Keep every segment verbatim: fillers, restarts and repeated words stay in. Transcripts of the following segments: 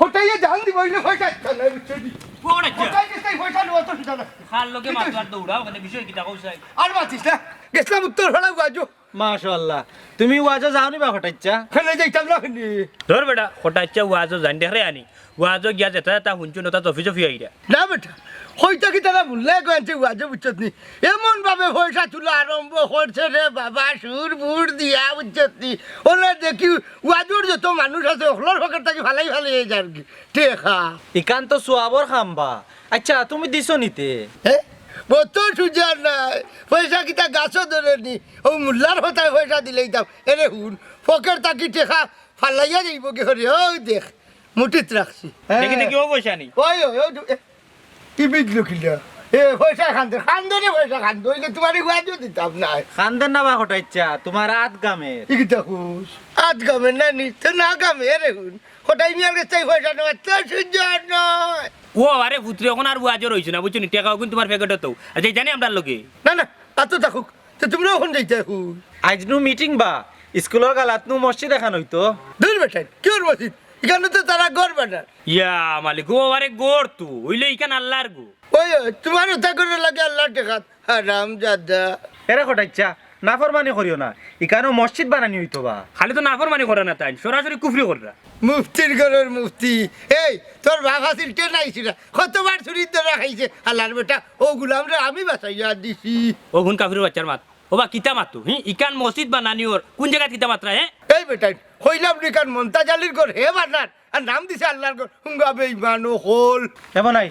কটাইয়ে জান দিব, অইলে পয়সা দিতা না, বুঝছো নি? কটাইয়ে দিতে পয়সা নেওয়া তো সুজা না। খার লগে মাতো আর দৌড়াও, মানে বিষয় কিতা কও চাই? আর মাতিস না, গেছিলাম উত্তর ফাড়া ওয়াজো। মাশাআল্লাহ, তুমি ওয়াজো যাও নি বা কটাইচ্ছা? কেনে যাইতাম না কেনে? ধর বেটা, কটাইচ্ছা ওয়াজো যাইন দেখ রে আনি। ওয়াজো গিয়া যেটা যেটা হুনছইন, ওটা চফি চফি আইরা। না বেটা, কইতা কিতা না বুঝলে কইছে ওয়াজো বুঝছত নি? এমন ভাবে পয়সা তুলা আরম্ভ করছে রে বাবা, সুর বুর দিয়া বুঝছত নি? ওলা দেখি ওয়াজোর যত মানুষ আছে, অকলর পকেট থাকি ফালাই ফালাই যার কি টেকা। ইখান তো সওয়াবর কাম বা। আচ্ছা, তুমি দিছো নি তে? হে? অত সুজা নায়, পয়সা কিতা গাছো ধরে নি? ও মোল্লার কথায় পয়সা দিলাইতাম। এরে হুন, পকেট থাকি টেকা ফালাইয়া যাইবো কি করে? ওই দেখ, মুঠিত রাখছি। দেখি দেখি, ও পয়সা নি। ওই, ওই, ওই, এ, কি বিদ লুকিলা? এ, পয়সা কান্দে, কান্দো রে পয়সা কান্দো, অইলে তুমারে ওয়াজো দিতাম না। কান্দের না বা কটাইচ্ছা, তুমার আত গামের। ই কিতা কস? আত গামের না নি, তো না গামের রে হুন। কটাই মিয়ার গেছ থাকি পয়সা নেওয়া, তো সুজা নায়। ও আরে পুত্রে, অখন আর ওয়াজো রইছে না, বুঝছো নি? টেকা অগুন তুমার পকেটো তো। আচ্ছা, জানি আমরার লগে। না, না, আতো থাকুক। তে তুমরা অখন যাইতায় কই? আইজ নু মিটিং বা, স্কুলর গালাত নু মসজিদ এখান অইতো। দূর বেটাইন, কিওর মসজিদ? ইখানো তো তারা ঘর বানার। ইয়া মালিক, ও আরে ঘর তো, অইলে ইখান আল্লার ঘর। ওই, ওই, তুমার ওটা করে লাগে আল্লার টেকাত, হারামজাদা। এরে কটাইচ্ছা, নাফরমানি করিও না, ইখানো মসজিদ বানানি অইতো বা। খালি তো নাফরমানি কররা না তাইন, সরাসরি কুফরি কররা। মুফতির ঘরর মুফতি। এই, তোর বাপ আছিল টেনা আইছিল না? কতবার ছুরির ধরা খাইছে, হালার বেটা, ও গুলামরে আমি বাঁচাইয়া দিছি। ও হুন কাফিরর বাইচ্চার মাত। ও বা কিতা মাতো, হি? ইখান মসজিদ বানানি অর, কুন জাগাত কিতা মাতরা, হে? এই বেটাইন, কইলাম নি ইখান মন্তাজ আলীর ঘর হে বানার, আর নাম দিছে আল্লার ঘর, হুঙ্গা বেইমান অকল। এমন নাই,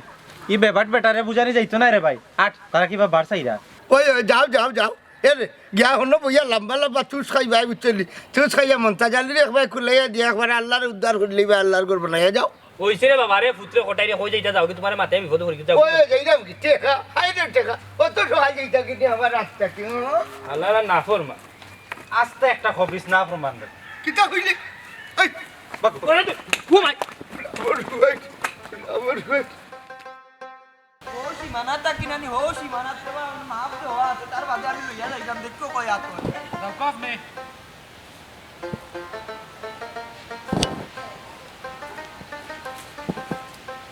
ই বেবাট বেটারে বুঝানি যাইতো না রে ভাই। আট, তারা কিবা বার চাইরা। ওই, ওই, যাও, যাও, যাও। এ রে, গিয়া হনো বইয়া লম্বা লম্বা চুস খাইবায়, বুঝছো নি? চুস খাইয়া মন্তাজ আলীরে একবার কুলাইয়া দিয়া একবার আল্লারে উদ্ধার করি লইবা, আল্লার ঘর বানাইয়া যাও। অইছে রে বাবা রে, পুত্রে কটাইরে কই যাইতা যাও, কি তুমারে মাথায় বিপদ করি যাও। ওই, ওই, যাইরাম কি? টেকা, হায় রে টেকা। অত সহায় যাইতা কি নি আমার রাস্তা কি, হুম? আল্লার নাফরমান। আস্তা একটা খবিস নাফরমান রে। কিতা কইলে? এই, বাক। ওরে তো, ও মাই। আমার ভাই, আমার ভাই। ও সীমানা তা কিনানি, ও সীমানা তো আমার মাফ তো হওয়া আছে, তার বাদে আমি লইয়া যাইতাম, দেখো কই আতো। দরকার নেই।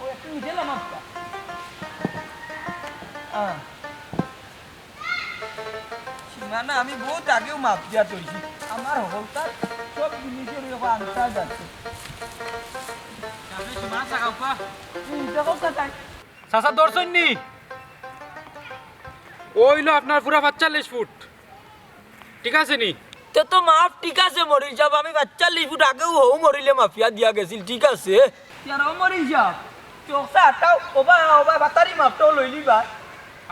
ও একটু নিজে লামাম। আহ। সীমানা, আমি বউত আগেউ মাফ দিয়া থইছি। আমার হকলতার সব জিনিসর অখন আন্দাজ আছে। আপনি সীমানা থাকা উপা? হুম, দেখো কোথায়? চাচা, ধরছইন নি? অইলো আপনার পুরা পাঁচচল্লিশ ফুট। ঠিক আছে নি? তে তো মাফ ঠিক আছে মরিল সাব, আমি পাঁচচল্লিশ ফুট আগেউ হউ মরিলে মাফিয়া দিয়া গেছিল, ঠিক আছে? ইয়ার ও মরিল সাব, চোখটা আটাও, ওবা, ওবা, বাতারি মাফটাও লইলি বা।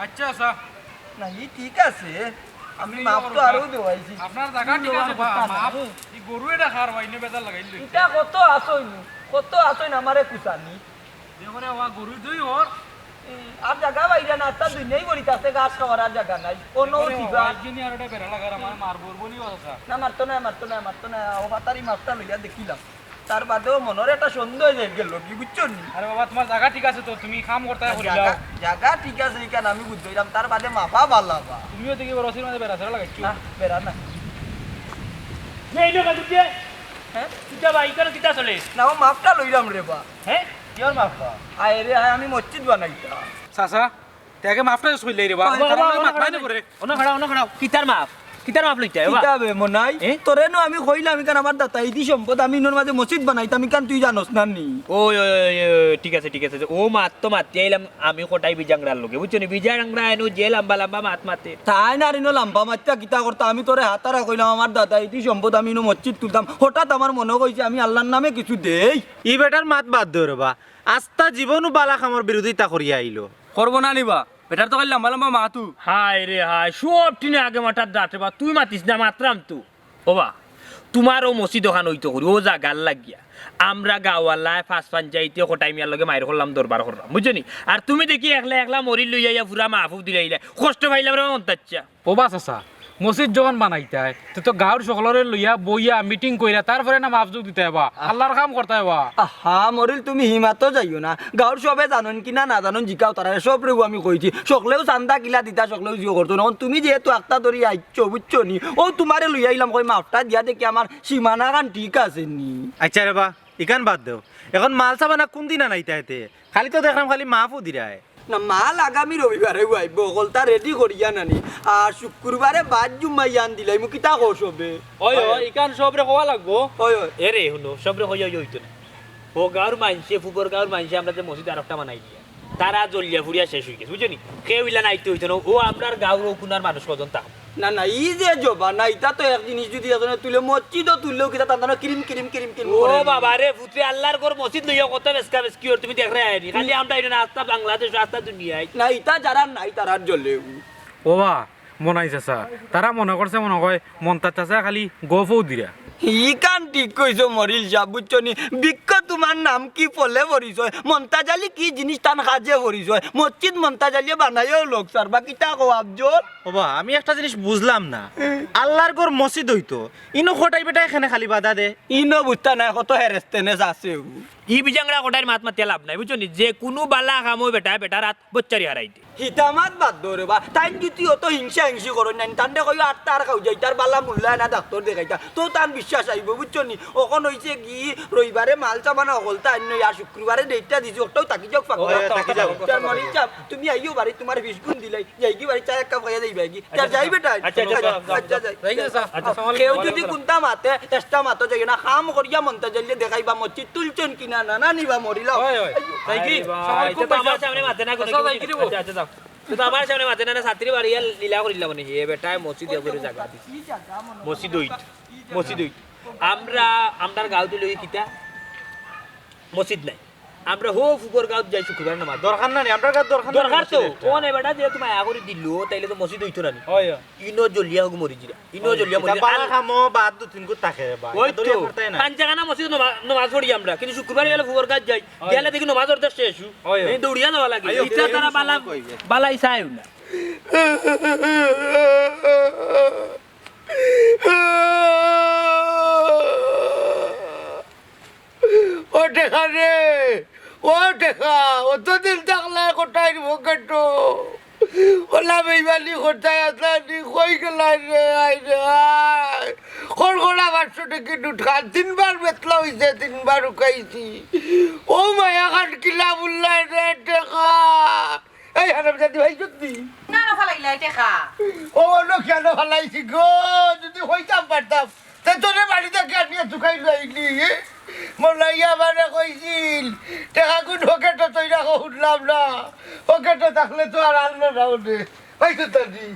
আচ্ছা, আচ্ছা। না, ই ঠিক আছে। আমি আপনি মাফ তো আরো দেওয়াইছি। আপনার জাগা ঠিক আছে বা, মাফ। ই গরু এটা খার বা, ইনো বেজার লাগাইল। ইটা কত আছইন, কত আছইন আমারে কুচানি। দেখো রে, ওয়া গরু দুই ওর। এই, আর জাগা বাইরা না, তা দুনিয়াই বলিতে আছে, ঘাস খাওয়ার আর জাগা নাই। অন্য দেখো রে, সিবা। ওয়া ইঞ্জিনিয়ার ওটা বেড়া লাগার, আমার মারবো, বলি ওর কথা। না, মারতো না, মারতো না, মারতো না। ও বাতারি মাফটা লইয়া দেখিলাম। তার বাদেও মনর একটা সন্দেহ অই গেল, কি বুঝছো নি? আরে বাবা, তোমার জাগা ঠিক আছে তো, তুমি কাম করতে আর করি জাগা, লাও। জাগা ঠিক আছে, ইখান আমি বুঝলাম, তার বাদে মাফা বালা বা। তুমিও দেখি ওর অসির মাঝে বেড়া ছেড়া লাগাইছো। না, বেড়া না। এই লোক আছে যে? হ্যাঁ? কিতা বা, ইখানো কিতা চলে? না, ও মাফটা লইলাম রে বা। হ্যাঁ? কিওর মাফ বা? আয় রে আয়, আমি মসজিদ বানাইতাম। চাচা, তে আগে মাফটা কইলাই রে বা। ওই, তারা ওই, মাত ওই, নাই ওই, করে। অনো খাড়া, অনো খাড়া। কিতার মাফ? কিতার মাফ লইতে, বাবা? কিতা বে মনাই? এ? তোরে নু আমি কইলাম, ইখান আমার দাতা, ইদি সম্পদ আমি ইনোর মাঝে মসজিদ বানাইতাম, ইখান তুই জানোস না নি? ওই, ওই, ওই, ওই, ঠিক আছে, ঠিক আছে। ও মাত তো মাতি আইলাম আমি কটাই বিজাংরার লগে, বুঝছো নি? বিজাংরা এনো যে লম্বা লম্বা মাত মাতে। তাই না রে, ইনো লম্বা মাততা কিতা করতা? আমি তোরে হাতারা কইলাম, আমার দাতা, ইদি সম্পদ আমি ইনো মসজিদ তুলতাম। হঠাৎ আমার মনো কইছে আমি আল্লার নামে কিছু দেই। ই বেটার মাত বাদ দেও রে বা। আস্তা জীবনও বালা কামর বিরোধিতা করিয়া আইলো। করবো না নি বা? বেটার তো খালি লম্বা লম্বা মাতু। হায় রে হায়, সব টিনে আগে মাঠার দাঁতে বা, তুই মাতিস না, মাতরাম তো। ও বা, তোমার ও মসজিদ ওখান অইতো করি, ও জাগার লাগিয়া। আমরা গাওয়ালায় পাঁচ পাঞ্চাইতে কটাই মিয়ার লগে মাইর করলাম, দরবার করলাম, বুঝছো নি? আর তুমি দেখি একলা একলা মরিল লইয়া আইয়া পুরা মাহফুব দিলাইলা, কষ্ট পাইলাম রে মন্তাচ্চা। ও বা চাচা, মসজিদ যখন বানাইতায়, তে তো গাঁওর সকলরে লইয়া বইয়া মিটিং কইরা তারপরে না মাফ জুক দিতায় বা, আল্লার কাম করতায় বা। আহা, মরিল তুমি হিমাতো যাইও না। গাঁওর সবে জানইন কি না, না জানইন জিকাও তারারে, সবরেউ আমি কইছি। সকলেউ চান্দা কিলা দিতা, সকলেউ জিও করতো না। অখন তুমি যেহেতু আখতা ধরি আইছো, বুঝছো নি? ও তোমারে লইয়া আইলাম, কই মাফটা দিয়া দেখি আমার সীমানাখান ঠিক আছে নি। আচ্ছা রে বা, ইখান বাদ দেও, এখন মাল সাবানা কুনদিন আনাইতায় তে? খালি তো দেখরাম খালি মাফও দিরায়। না, মাল আগামী রবিবারে আইবো, হকলতা রেডি করিয়া নানি। আর শুক্রবারে বাদ জুম্মাই আন দিলাইমু, কিতা কও সবে? ওই, ওই, ইখান সবরে কওয়া লাগবো। ওই, ওই। এরে, হুনো, সবরে কইয়া অইতো না। ও গাঁওর মাইনষে, ফুকর গাঁওর মাইনষে আমরা যে মসজিদ আরোকটা বানাই দিয়া, তারা জ্বলিয়া ফুড়িয়া শেষ অইগেছে, বুঝছো নি? কেউ ইলা নাইতে অইতো না। ও আমরার গাঁওর ও কুনার মানুষ কয়জন থাকবো। না, না, ই যে জমানা, ইতা তো এক জিনিস যদি এজনে তুলে, মসজিদও তুললেও কিতা তান তান কিরিম, কিরিম, কিরিম, কিরিম ও করে। বাবা রে, পুত্রে আল্লাহর ঘর মসজিদ লইয়া কত বেচকা বেচকি অর, তুমি দেখরায় নি? খালি আমরা ইনো না, আস্তা বাংলাদেশ, আস্তা দুনিয়ায়। না, ইতা যারার নাই, তারার জ্বলে। ও বা, মনাই চাচা, তারা মনে করছে মনে কয় মন্তাজ চাচা খালি গফও দিরা। ইখান ঠিক কইছো মরিল সাব, বুঝছো নি? বৃক্ষ তোমার নাম কি ফলে পরিচয়, মন্তাজ আলী কি জিনিস তান কাজে পরিচয়, মসজিদ মন্তাজ আলীয়ে বানাইয়াও লোক সার, বাকিটা কও আফজল। ও বা, আমি একটা জিনিস বুঝলাম না, আল্লাহর ঘর মসজিদ অইতো, ইনো কটাই বেটায় কেনে খালি বাধা দে? ইনো বুঝতা নায়, কত হেরেস্তেনেস আছে। ই বিজাংরা কটাইর মাত মাতিয়া লাভ নাই, বুঝছো নি? যে কুনু বালা কামো বেটায় বেটার আত বচ্চারি হারাই দে। হিতা মাত বাদ দেও রে বা, তাইন যদি অত হিংসা হিংসি করইন নানি, তানরে কইও আটটা আর খাও যাইতা, আর বালা মুল্লা আনা ডাক্তর দেখাইতা, তো তান বিশ্বাস আইবো, বুঝছো নি? অখন অইছে কি, রবিবারে মাল সাবানা হকলতা আইন নই, আর শুক্রবারে ডেটটা দিছি, অটাও থাকি যাউক ফাঁকা। ওই, থাকি যাউক। তার মানে চাপ, তুমি আইও বাড়ি, তোমার বিশ গুণ দিলাই, যাইগি বাড়ি, চা এক কাপ খাইয়া যাইবায়গি। আচ্ছা, যাই বেটা। আচ্ছা, আচ্ছা, যাও, যাও, আচ্ছা, যাও। যাই। যাই গেছে, স্যার। আচ্ছা, আসসালামু আলাইকুম। কেউ যদি কুনতা মাতে, চেষ্টা মাতো যাইও না, কাম করিয়া মন্তাজ আলীরে দেখাইবা, মসজিদ তুলছইন কিনা, না, না, নিবা মরিলাও। ওই, ওই। আইও। তাই কি? আরে ভাই, আসসালামু আলাইকুম, তো আমার ভাইসাব। সামনে মাতে না, কোনো আচ্ছা, কিছু। তাই কি রে? আচ্ছা, আচ্ছা, যাও। তো আমার সামনে মাতে না, না, ছাত্রী বাড়ি আর লীলা করিলা মানে, এ বেটায় মসজিদ এ করে জাগা দিছে। মসজিদ অইত, মসজিদ অইত। আমরা, আমরার গাঁওত লই কিতা? মসজিদ নাই। আমরা হো ফুকর গাঁওত যাই শুক্রবার নামাজ। দরকার না নি, আমরার গাঁওত দরকার না নি দরকার তো। মসজিদ একটা। কোন এ বেটা যে তুমি আয়া করি দিল, তাইলে তো মসজিদ অইতো না নি। হয়, হয়। ইনো জ্বলিয়া হোক মরি যিরা। ইনো ওই, জ্বলিয়া মরি এটা যিরা। বালা কামো বাদ দু তিন গুণ থাকে বা। ওই এটা তো। দরিয়া পড়তায় না। পাঞ্জাখানা মসজিদ নমা-, নমাজ পড়ি আমরা। কিন্তু শুক্রবার গেলে ফুকর গাঁওত যাই। হয়। গেলে দেখি নমাজ অর্ধেক শেষ। হয়, হয়। এই দৌড়িয়া যাওয়া লাগে। আইও, এটা তারা বালা, সময় কই? বালাই চায় না। ও টেকা রে, ও টেকা, অতদিন থাকলায় কটাইর পকেটো। ওলা বেইমানি করতায় আছলায় নি, কই গেলায় রে, আয় রে, আয়। খড়খড়া পাঁচশো টেকা নোট খান, তিনবার বেতলা অইছে, তিনবার উকাইছি। ও মায়া খান কিলা বুল্লায় রে, টেকা। এই হারামজাদি ভাই সত্যি। না, না, ফালাইলায় টেকা। ও, অনো কেনে ফালাইছি গো? যদি কইতাম পারতাম, তে তোরে বাড়ি থাকি আনিয়া তুকাইলো অইলি। মনাইয়ে আমারে কইছিল, টেকাগুন পকেটো থই রাখো, হুনলাম না। পকেটো থাকলে তো আর আনলো না ওনে। পাইছো তাদি?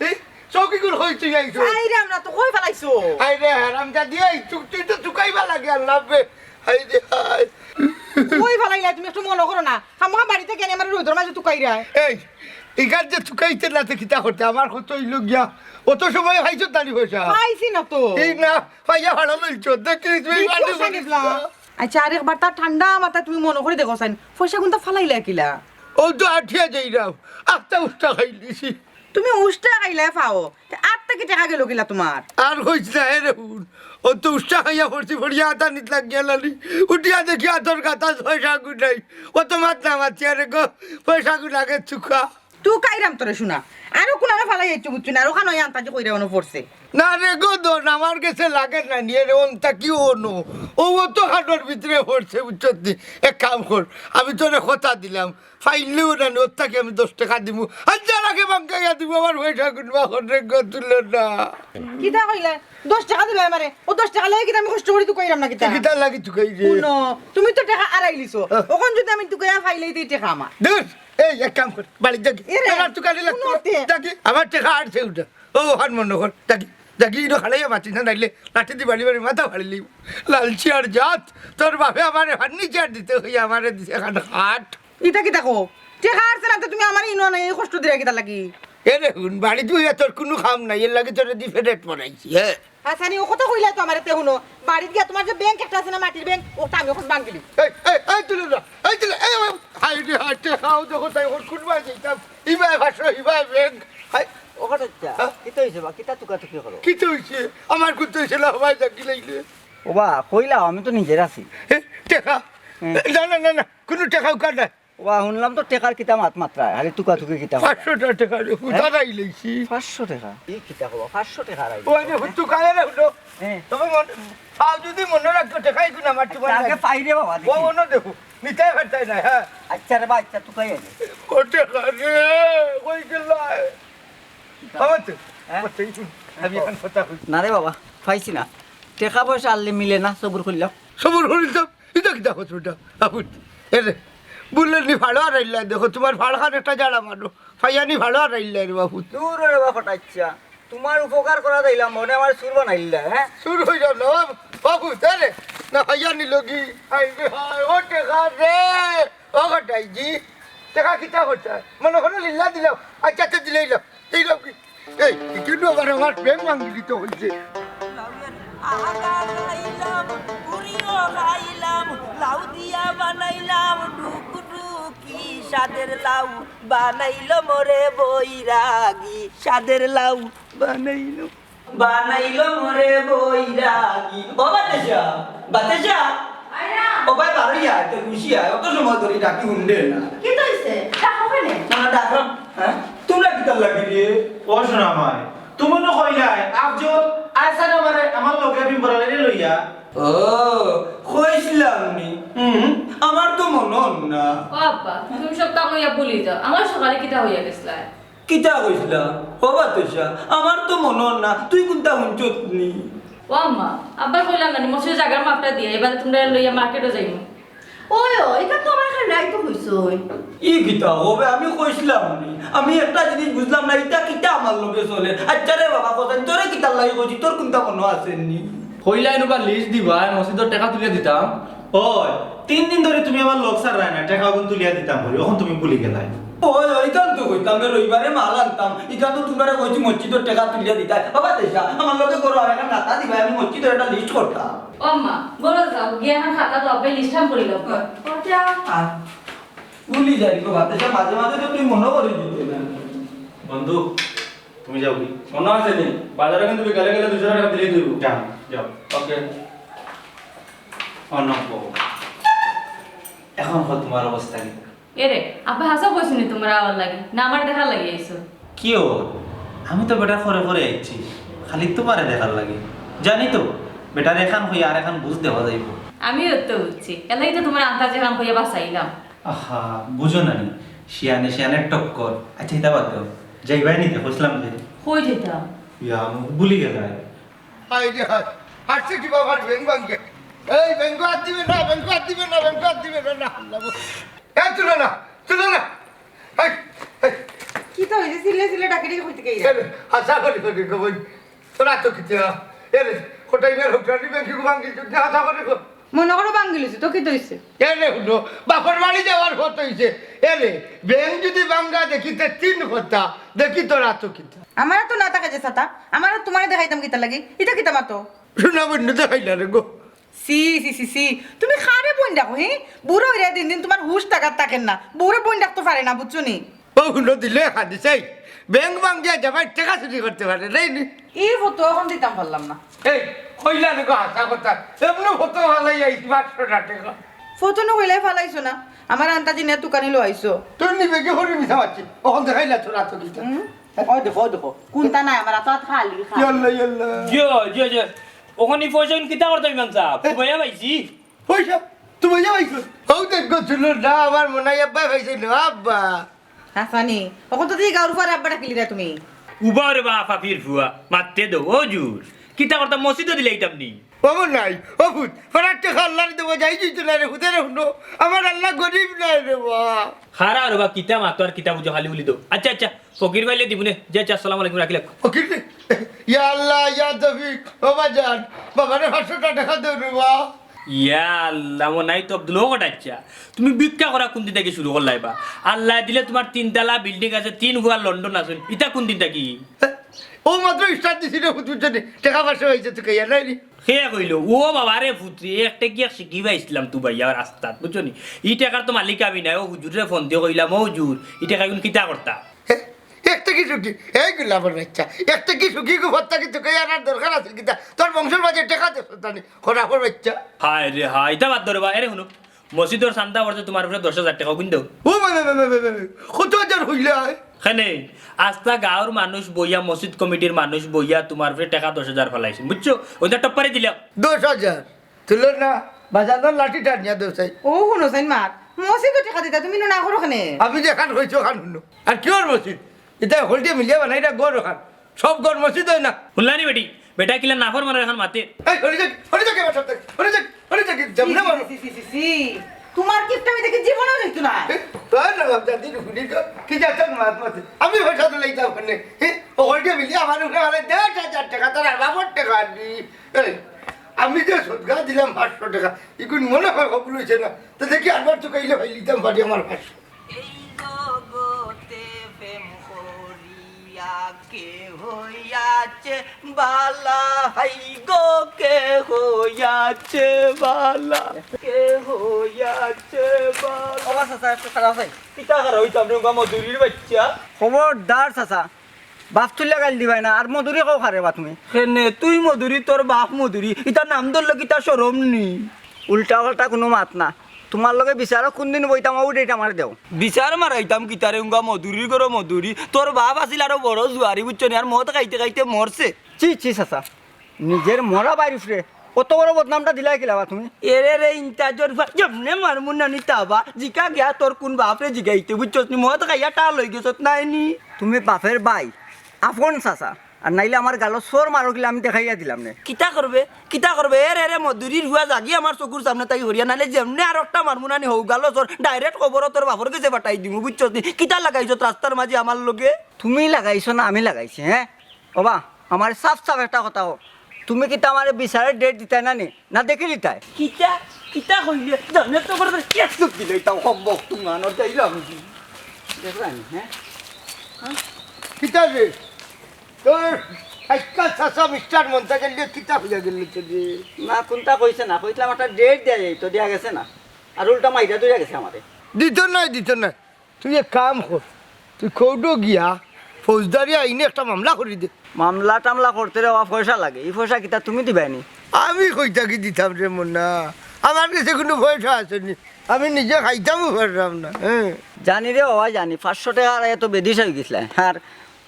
এই, চৌকিগুন কই তুই আইছো? আইরে, আমরা তো কই ফালাইছো? আইরে, হারামজাদি, এই, তু-, তুই তো তুকাইবা লাগে, আল্লাহ বে। আইরে, আয়। কই ফালাইলায় তুমি একটু মনো করো না। খামোখা বাড়িত কেনে আমারে রইদর মাঝে তুকাইরায়? এই, ইখান যে তুকাইতে না তে কিতা করতে? আমার কত অইলো গিয়া। অত সময় পাইছো তানি পয়সা? পাইছি না তো। এই না, পাইয়া ভাড়া লইছো। দেখি তুমি বিপদ বাড়ি সানিবলা। আচ্ছা, আরেকবার তার ঠান্ডা মাথায় তুমি মনো করি দেখো চাইন। পয়সাগুনতা ফালাইলায় কিলা? ও তো আটিয়া যাইরাম। আস্তা উস্তা খাইলিছি। তুমি উষ্টা খাইলায় পাও। তে আত থাকি টেকা গেলো কিলা তুমার? আর কইছ না, এরে হুন। ও তো উষ্টা খাইয়া পড়ছি, পড়িয়া আতা নিত লাগিয়া লালি। উঠিয়া দেখি আতর গাতা পয়সাগুন নাই। ও তো মাত না মাতি আরে গো, পয়সাগুন আগে তুকা। তুকাইরাম তোরে শুনা। আরো কুনানো ফালাই আইছো বুঝছো না, আর ওখানো আন্তাজি কইরা অনো পড়ছে। না রে গো দন, আমার গেছে লাগে না, নিয়ে রে অন্তা কি অনো। ও, ও তো খানোর ভিতরে পড়ছে বুঝছো নি। এক কাম কর, আমি তোরে কথা দিলাম, ফাইলেও না নি, ওর থাকি আমি দশ টেকা দিমু। আর যার আগে বাঙ্কাইয়া দিমু, আমার পয়সাগুন বা হন রে গো, তুলো না। কিতা কইলে? দশ টেকা দিবে আমারে? ও দশ টেকা লইয়া কিতা আমি কষ্ট করি তুকাইরাম না কিতা? কিতা লাগি তুকাই রে? হুনো, তুমি তো টেকা আড়াই লিছো। হ্যাঁ। ওখান যদি আমি তুকাইয়া ফাইলেই দেই টেকা আমার। দূর, এই এক কাম কর, বাড়ি যাগি। এরে, টেকা তুকানি লাগতো না। হুনো তে। যাগি, আমার টেকা আর সে উঠে। ও, হান মনে কর, যাগি, যাগি, ইনো খাড়াইয়া মাতি না, নাইলে লাঠি দি বাড়ি বাড়ি মাথা ফাড়ি লিব। লালচি আর জাত, তোর বাপে আমারে ফার্নিচার দিতে হই, আমারে দিছে এখান খাট। ইতা কিতা কও? টেকা আরছে না তো তুমি আমারে ইনো নাই, এই কষ্ট দিরা কিতা লাগি? এরে হুন, বাড়িত বইয়া তোর কুনু কাম নাই, এর লাগি তোরে দি ফেডেট বানাইছি, হ্যাঁ? আচ্ছা, নি ও কথা কইলা তো আমারে তে হুনো। বাড়িত গিয়া তোমার যে ব্যাংক একটা আছে না, মাটির ব্যাংক, ওটা আমি ওখানে ভাঙি দিই। এই, এই, এই, তুলে না, এই, তুলে, এই, এই, হায় রে, হায়, টেকাও দেখো তাই ওর কুনবায় যাইতাম। ইবায় পাঁচশো, ইবায় ব্যাংক। হায়। ও কথা কিতা? হ্যাঁ? কিতা হইছে বা? কিতা তুকাতুকি করো? কিতা হইছে? আমার কুনতা হইছে না, ভাই, যা কি লাইলে? ও বা, কইলাও, আমি তো নিজের আছি। এ, টেকা? হুম। না, না, না, না, কুনু টেকা উকার নাই। ওবা, হুনলাম তো টেকার কিতা মাত মাতরায়, খালি তুকাতুকি কিতা মাত। পাঁচশো টেকা রে, হুদা হ্যাঁ? রাই লইছি। পাঁচশো টেকা? ই কিতা কও, পাঁচশো টেকা রাই ও, আরে, লইছি? হুতু কালে রে, হুনো। হ্যাঁ। তবে মন, চাও যদি মনো রাখো, টেকা এগুন আমার তোমার আগে লাগি। পাই রে বাবা, ও, দেখি। অনো দেখো, নিতে পারতাই না, হ্যাঁ। আচ্ছা রে বা, আচ্ছা, তুকাই আনে। ও টেকা রে, কই গেল? বাবা তো, হ্যাঁ? ও, সেই হুন, আমি এখন কথা কই। না রে বাবা, পাইছি না। টেকা পয়সা আনলে মিলে না, সবুর করলাম। সবুর করিলাম। ইটা কিতা কথা ইটা? আবুত, এরে, বুলে নি ভাড়া হারাইলা, দেখো, তোমার ভাড়া খান একটা জাড়া মারো। ফাইয়ানি ভাড়া হারাইলা রে বাবু। দূর রে বাবা, কটাইচ্ছা। তোমার উপকার করা দিলাম, মনে আমার চুর বানাইলা, হ্যাঁ? চুর হই যাও না, বাবু, এরে, না ফাইয়ানি লগি। হায় রে হায়, ও টেকা রে, ও কটাইজি। টেকা কিতা করতে? মনে করো লিল্লা দিলাম, আচ্ছা, আচ্ছা, দিলেই লাও। এই লাও কি? এই, কিন্তু আবার আমার ব্যাংক ভাঙি দিতে হইছে। আগা খাইলাম, পুরিও খাইলাম, লাউ দিয়া বানাইলাম ডুকডুকি, স্বাদের লাউ বানাইলো মোরে বৈরাগী, স্বাদের লাউ বানাইলো, বানাইলো মোরে বৈরাগী। ও বাতেশা, বাতেশা। আইরা। ও ভাই, বারো ইয়া, তো খুশি আয়, অত সময় ধরে ডাকি হুনলে না। কিতা অইছে? ডাকো কেনে? না, না, ডাকলাম। হ্যাঁ? তোমরা কিতার লাগি রে? ও সোনা মাই, তুমি না কইলাই, আফজল, আইসা না আমারে, আমার লগে বিম্বরালারে লইয়া। ও, কইছিলাম নি? হুম। আমার তো মনো না। ও আব্বা, তুমি সবতা কইয়া ভুলি যাও। আমার সকালে কিতা হইয়া গেছলা? কিতা কইছিলা? ও বাতেশা, আমার তো মনো না। তুই কুনতা হুনছত নি? ও আম্মা, আব্বা কইলাম না নি, মসজিদে জাগার মাপটা দিয়া, এবারে তোমরা লইয়া মার্কেটও যাইমু। ওই, ওই, ইটা তো আমার খান রাইতো কইছই। ই কিতা হবে? আমি কইছিলাম নি। আমি একটা জিনিস বুঝলাম না, ইটা কিতা আমার লগে চলে? আচ্ছা রে বাবা, কথা তোরে কিতার লাগি কইছি, তোর কুনতা মনো আছে নি? কইলাই নু বা লিস্ট দিবা, মসজিদর টেকা তুলিয়া দিতাম। ওই, তিন দিন ধরে তুমি আমার লগ ছাড়রায় না, টেকা অগুন তুলিয়া দিতাম করি, অখন তুমি ভুলি গেলায়। ওই, ওই, ইখান তো কইতাম, রবিবারে মাল আনতাম, ইখান তো তুমরারে কইছি মসজিদর টেকা তুলিয়া দিতায়। বাবা, দেখা, আমার লগে করো, আর একটা নাতা দিবা, আমি মসজিদর একটা লিস্ট করতাম। ও আম্মা, বলো যাও, গিয়া এখন খাতা তো আপনি লিস্ট আন করি লও। আচ্ছা। আর ভুলি যাই গো, বাতাসা মাঝে মাঝে তো তুই মনে করি দিতে না। বন্ধু, তুমি যাও কি? মনে আছে নি? বাজারে কিন্তু বিকালে গেলে দুশো টেকা দিলেই তুই যাও, যাও। ওকে। অনব। এখন কও তোমার অবস্থা কি? এরে, আপা হাছা কইছইন নি তোমার আওয়ার লাগি? না আমার দেখার লাগি আইছো? কিও? আমি তো বেটার পরে পরে আইছি, খালি তোমারে দেখার লাগি। জানি তো, বেটারে এখান কইয়া আর এখান বুঝ দেওয়া যাইব। আমিও তো বুঝছি, এর লাগি তো তোমার আন্তাজে এখান কইয়া বাঁচাইলাম। আহা, বুঝো না নি, শিয়ানে শিয়ানের টক্কর। আচ্ছা, ইতা বাদ দেও, যাইবায় নিতে কইছিলাম যে। কই যাইতাম? ইয়া, ভুলি গেলায়। হায় রে হায়, হারছে কি বাবার ব্যাংক ভাঙ্গে। এই ব্যাংক হাত দিবে না, ব্যাংক হাত দিবে না, ব্যাংক হাত দিবে না, না, আল্লাহ। এ, তুলো না, তুলো না। এই, এই। কিতা অইছে? চিল্লায় চিল্লায় ডাকে ডাকে কইতে গেলে। এ রে, হাছা করি করি গো বইন। তোরা তো কিতা? এ রে, কোটাই মেয়ের হোকরানি ব্যাংক কি ভাঙ্গি, তুই হাছা করি কর। মনে করো ভাঙ্গিলিছে, তো কিতা অইছে? এ রে, হুনো, বাপর বাড়ি যাওয়ার পথ অইছে। এ রে, ব্যাংক যদি ভাঙ্গা দেখি তে তিন কথা, দেখি তোরা তো কিতা। আমারও তো না থাকে যে ছাতা, আমারও তোমারে দেখাইতাম কিতা লাগি? ইতা কিতা মাতো? শোনা বইন, দেখাইলা রে গো। সি, সি, সি, সি। তুমি কারে বইন ডাকো, হি? বুড়া অইরা দিন দিন তোমার হুশ থাকার থাকের না। বউরে বইন ডাকতো পারে না, বুঝছো নি? ও হুনো দিলে খাদি চাই। ব্যাংক ভাঙ্গিয়া যাবায় টেকা চুরি করতে পারে, তাই নি? ই ফটো অখন দিতাম পারলাম না। এই, কইলা রে গো হাছা কথা। এমনে ফটো ফালাই আইছি পাঁচশো টেকা। ফটো নু কইলাই ফালাইছো না। আমার আন্তাজি নিয়া তুকানি লইছো। তুই নিবে কি করি মিছা মাতছি? অখন দেখাইলা তোরা তো কিতা। হুম? ওই দেখো, ওই দেখো। কুনতা নাই, আমার আতো আত খালি, খালি। ইয়াল্লা, ইয়াল্লা। জিও, জিও, জিও। অখন ই পয়সা কিতা করতে ইমান সাব? এ? তুমাইয়া পাইছি। পয়সা? তুমাইয়া পাইছো? হউ দেখো, শুনো না, আমার মনে হয় আব্বায় পাইছে না, আব্বা। হাছানি, অখন তো তুই গাউর পরে আব্বা ডাকিলি রে তুমি। উবা রে বা, ফাফির ফুয়া, মাততে দেও, ও জুর। কিতা করতাম, মসজিদো দিলাইতাম নি। ও নাই, ও ফুত, ফরার টেকা আল্লারে দেবো, যাই দিতে না রে, ফুতে রে হুনো। আমার আল্লা গরিব নাই রে বা। খারা রে বা, কিতা মাতো আর কিতা বুঝো, খালি বুলি দেও। আচ্ছা, আচ্ছা, ফকির পাইলে দিবনে। যে আচ্ছা, আসসালামু আলাইকুম, রাখিলাম। ফকির রে, ইয়া আল্লা, ইয়া তৌফিক, বাবা জান, বাবারে পাঁচশো টেকা দেও রে বা। ইয়া আল্লা, মনাই তো আব্দুল হক আচ্ছা। তুমি ভিক্ষা করা কুন দিন থাকি শুরু করলায় বা? আল্লায় দিলে তুমার তিনতলা বিল্ডিং আছে, তিন ফুয়া লন্ডন আছে, ইতা কুন দিন থাকি? ও মাত্র start দিছি রে, বুঝছো নি? টেকা পাঁচশো অইছে, তুকাইয়া নাই নি? কে কইলো? ও বাবা রে ফুত রে, এক টেকিয়া শিখি পাইছিলাম তুবাইয়া রাস্তাত, বুঝছো নি? ই টেকার তো মালিক আমি নায়, ও হুজুররে ফোন দিয়া কইলাম, "ও হুজুর, ই টেকা ইগুন কিতা করতা?" হে, এক টেকি সুখী, এই গোলাপর বাচ্চা, এক টেকি সুখী গো, ফত্তা কি তুকাইয়া আনার দরকার আছে কিতা? তোর বংশর মাঝে টেকা দেশ জানি, খরাফর বাচ্চা। হায় রে হায়, ইতা বাদ দেও রে বা, এরে হুনো, মসজিদর চান্দা পড়ছে তুমার উপরে দশ হাজার টেকা, অগুন দেও। ও ভাই, ভাই, ভাই, ভাই, ভাই, ভাই, কত হাজার কইলায়? কেনে, আস্তা গাঁওর মানুষ বইয়া, মসজিদ কমিটির মানুষ বইয়া তুমার উপরে টেকা দশ হাজার ফালাইছইন, বুঝছো? অউ যে টপ্পারে দিলাও। দশ হাজার? তুলো না, বাজারর লাঠি টানিয়া দেও চাই। ও হুনো চাইন মাত, মসজিদো টেকা দিতা, তুমি না করো কেনে? আমি যে এখান কইছি, ওখান হুনো। আর কিওর মসজিদ? ইতা হকলটিয়ে মিলিয়া বানাইরা ঘর ওখান। সব ঘর মসজিদ অয় না। হুনলানি বেটি, বেটা কিলা নাফরমানর লাখান মাতে। এই, হরি যাক, হরি যাক, এবার সব যাক, হরি যাক, হরি যাক, যেমনে মারো। ছি, ছি, ছি, ছি, ছি। তুমার কিপটা আমি দেখি জীবনেও দেখতো না। এ, তোর না বাপ জাতি হুনি তো, কি জাতর মাত মাতে। আমি পয়সা তো লইতাম কেনে। হে, ও হকলটিয়ে মিলিয়া আমার উপরে আমার দেড় হাজার টেকা, তার আর বাপর টেকা আনবি। এই, আমি যে সদকা দিলাম পাঁচশো টেকা, ইগুন মনে হয় কবুল অইছে না। তো দেখি আরবার তো কইলে ভাই লিতাম পারি আমার পাঁচশো। এই জগতে প্রেম করিয়া কে হইয়াছে বালা, হাই গো কে হইয়াছে বালা, কে হইয়াছে বালা। ও চাচা, একটু খাড়াও চাই। কিতা খাড়াও অইতাম রে, উগা মদুরির বাইচ্চা। খবরদার চাচা, বাপ তুলিয়া গাইল দিবায় না, আর মদুরি কও কারে বা তুমি? কেনে, তুই মদুরি, তোর বাপ মদুরি, ইতার নাম ধরলে কিতা শরম নি? উল্টা পাল্টা কুনু মাত না। তুমার লগে বিচারো কুনদিন বইতাম, অউ date আমারে দেও। বিচার মারাইতাম কিতারে, উগা মদুরির ঘরো মদুরি। তোর বাপ আছিল আরো বড় জুয়ারি, বুঝছো নি? আর মদ খাইতে খাইতে মরছে। ছি, ছি, চাচা, নিজের মরা ভাইর উপরে অত বড় বদনামটা দিলায় কিলা বা তুমি? এরে রে, ইন্তাজর ফুয়া, যেমনে মারমু নানি তাবা, জিকা গিয়া তোর কুন বাপরে জিগাইতে, বুঝছস নি? মদ খাইয়া টাল অইগেছত নায় নি? তুমি বাপের ভাই, আপন চাচা, আর নাইলে আমার গালো চড় মারো কিলা আমি দেখাইয়া দিলাম নে। কিতা করবে? কিতা করবে? এরে রে, মদুরির ফুয়া, যাগি আমার চকুর সামনে থাকি হরিয়া, নাইলে যেমনে আরোকটা মারমু নানি হউ গালো চড়, direct কবরো তোর বাপর গেছে পাঠাই দিমু, বুঝছস নি? কিতা লাগাইছত রাস্তার মাঝে আমার লগে? তুমি লাগাইছো না আমি লাগাইছি, হে? ওবা, আমারে সাফ সাফ একটা কথা কও, তুমি কিতা আমারে বিচারর date দিতায় না নি, না দেখিলিতায়? কিতা, কিতা কইলে? জানে তো করে এক চুপ দিলে তাও হব বক তুমি আনো যাইলাম। দেখলাম, হে? কিতা রে? তোর আজকাল চাচা মিস্টার মন্তাজের লিয়ে কিতা অইয়া গেল রে? না, কুনতা কইছে না, কইছিলাম একটা date দেয়া যাইতো, দেয়া গেছে না, আর উল্টা মাইরা ধরিয়া গেছে আমারে। দিত নায়, দিত নায়। তুই এক কাম কর, তুই কোর্টো গিয়া ফৌজদারি আইনে একটা মামলা করি দে। মামলা টামলা করতে রে বাবা পয়সা লাগে, ই পয়সা কিতা তুমি দিবায় নি? আমি কই থাকি দিতাম রে মুন্না, আমার গেছে কুনু পয়সা আছে নি, আমি নিজে খাইতামও পাররাম না। হে। জানি রে বাবা জানি, পাঁচশো টেকা আর এত বেদিশা অইগেছলায়, আর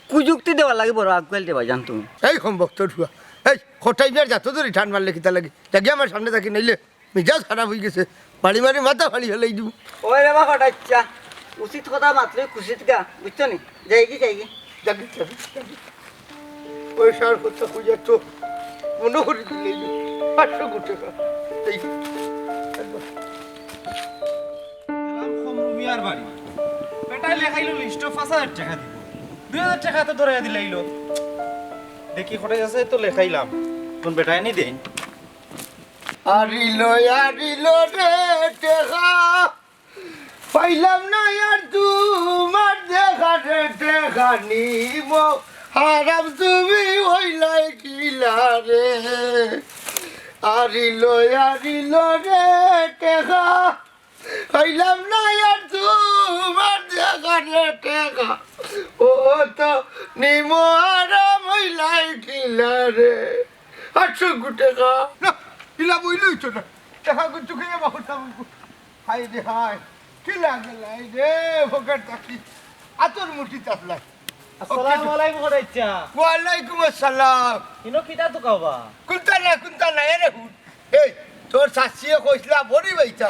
কুযুক্তি দেওয়ার লাগি বড় আগুয়াইল দেবা জান তুমি। এই হম্বক তোর ফুয়া, এই কটাই বিয়ার যত ধরি ঠান মারলে কিতা লাগি, যাগি আমার সামনে থাকি নাইলে মিজাজ খারাপ অইগেছে, বাড়ি মারি মাথা ফাড়ি ফালাই দিমু। ওই রে বা কটাইচ্ছা, উচিত কথা মাতলে কুচিত গা, বুঝছো নি? যাইগি, যাইগি। যাগি, যাগি, যাগি। পয়সার কথা কইয়া তো মনো করি দিলে পাঁচশো কোটি টাকা। এই, গেলাম কমরু মিয়ার বাড়ি। বেটায় লেখাইলো list-ও পাঁচ হাজার টেকা দিব। দুই হাজার টেকা তো ধরাইয়া দিলাইলো। দেখি কটাই আছে তো লেখাইলাম। কোন বেটায় নি দেন? আরিলো, আরিলো রে টেকা, পাইলাম না আর তোমার দেখা রে টেকা নিমো, হারাম তুমি অইলায় কিলা রে। আরিলো, আরিলো রে টেকা, পাইলাম না আর তোমার দেখা রে টেকা, ও তো নিমো, হারাম অইলায় কিলা রে। আটশো কোটি টেকা। না, ইলা বইলে অইতো না। টেকা গুন চুকে যাবা, করতাম। হায় রে হায়, কিলা গেলায় রে, পকেট থাকি আতর মুঠিত আছলায়। আসসালামু আলাইকুম, কটাইচ্ছা। ওয়ালাইকুম আসসালাম। ইনো কিতা তুকাও বা? কুন্তা না, কুন্তা না, এরে হুন। এই, তোর চাচিয়ে কইছলা বড়ি বাইতা।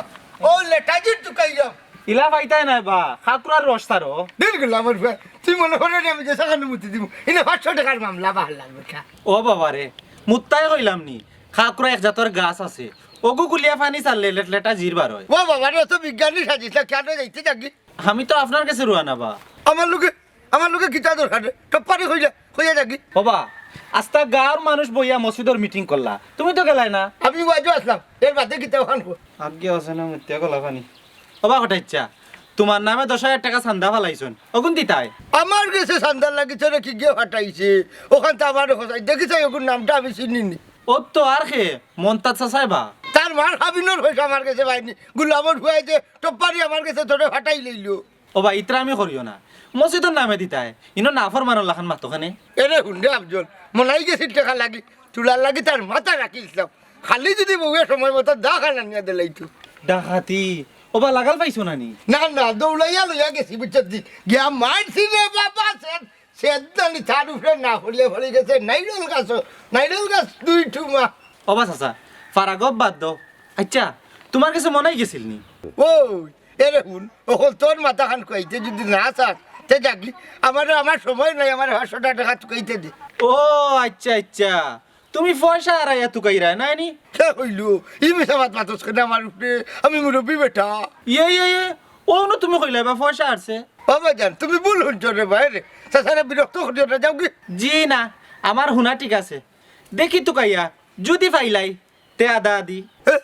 ও লেটাজির তুকাইলাম। ইলা পাইতায় নায় বা, খাকুরার রস তারো। দিল গেল আমার ভাই। তুই মনে করে আমি যে সাকানো মুতি দিব। ইনো পাঁচশো টেকার মামলা বাহার লাগবে খা। ও বাবা রে, মুত্তায় কইলাম নি, খাকুরা এক জাতর গাছ আছে, ওগু গুলিয়া পানি ছাড়লে লেট লেটা জির বার অয়। ও বাবা রে, অত বিজ্ঞানী সাজিস না, কেনে যাইতে যাগি? আমি তো আপনার গেছে রুয়ানা বা। আমার লগে, আমার লগে কিতা দরকার রে? টপ্পারি কইলা, কইয়া যাগি। ও বা, আস্তা গাঁওর মানুষ বইয়া মসজিদর meeting করলা, তুমি তো গেলায় না। আমি ওয়াজো আছলাম, এর বাদে কিতা অখান কর। আগে আছে না মিথ্যা গলা পানি। ও বা কটাইচ্ছা, তোমার নামে দশ হাজার টেকা চান্দা ফালাইছইন, অগুন দিতায়? আমার গেছে চান্দার লাগি তোরে কিগে ফাটাইছে? অখান তো আমারে কছাই, দেখি চাই অগুর নামটা আমি চিনি নি। ও তো আর কে, মন্তাজ চাচায় বা। তার মার হাবিনর পয়সা আমার গেছে পাইনি, গুলামর ফুয়ায় যে টপ্পারি আমার গেছে তোরে ফাটাই লইলো। ও বা, ইতরামি করিও না, মসজিদর নামে দিতায়, ইনো নাফরমানর লাখান মাতো কেনে। এরে হুন রে আফজল, মনাই গেছিল টেকা লাগি, তুলার লাগি তার মাথা রাখিছলাম। খালি যদি বউয়ে সময় মতো দা খান আনিয়া দিলাইতো। ডাকাতি? ওবা লাগাল পাইছো না নি? না, না, দৌড়াইয়া লইয়া গেছি, বুঝছো নি? গিয়া মারছি রে বাবা, সে, সে জানি তার উপরে না পড়িয়া পড়ি গেছে, নাইরল গাছ, নাইরল গাছ দুই টুমা। ওবা চাচা, ফারা গপ বাদ দেও। আচ্ছা, তুমার গেছে মনাই গেছিল নি? ওই, এরে হুন, অখন তোর মাথাখান খুয়াইতে যদি না চাস, তে যাগি, আমারে, আমার সময় নাই, আমারে পাঁচশো টেকা তুকাইতে দে। ও আচ্ছা, আচ্ছা, তুমি পয়সা হারাইয়া তুকাইরায় নায় নি? কে কইলো? ই মিছা মাত মাতস কেনে আমার উপরে? আমি মুরব্বি বেটা। ইয়ে, ইয়ে, ইয়ে, অনো তুমি কইলায় বা পয়সা হারছে? বাবা জান, তুমি ভুল হুনছো রে ভাই রে। চাচারে বিরক্ত করিও না, যাওগি। জি না, আমার হুনা ঠিক আছে। দেখি তুকাইয়া, যদি পাইলাই, তে আদা আদি। হে,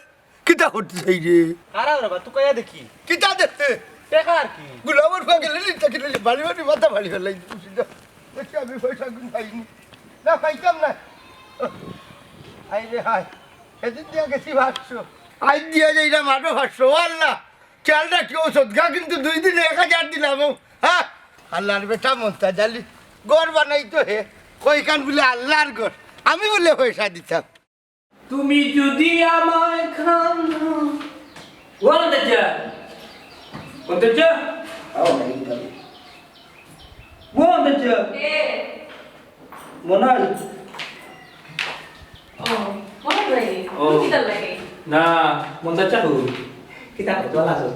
কিতা করতে চাই রে? হারাও রে বা, তুকাইয়া দেখি। কিতা দেখতে? টেকা আর কি? গুলামর ফুয়া গেলে নি, তাকে নিলে বাড়ি বাড়ি মাথা বাড়ি ফেলাই দিছি। দেখি আমি পয়সা গুন পাইনি। না, পাইতাম না। আই রে হায়, সেদিন দিয়া গেছি পাঁচশো। আই দিয়া যাই না মারো পাঁচশো, ও আল্লাহ। খেয়াল রাখিও, সদকা কিন্তু দুই দিনে এক হাজার দিলাম, ও। হ্যাঁ? আল্লাহর বেটা মন্তাজ আলী, ঘর বানাইতো হে, কইখান বুলে আল্লাহর ঘর, আমি বুলে পয়সা দিতাম। তুমি যদি আমায় খান। ও মন্তাজ, মন্তাজ, ও মন্তাজ। কে? মনাই। ও, মনাই ভাই, ও। তুমি কিতার লাগি? না, মন্তাজ কই? কিতা করতে ভালা আছো?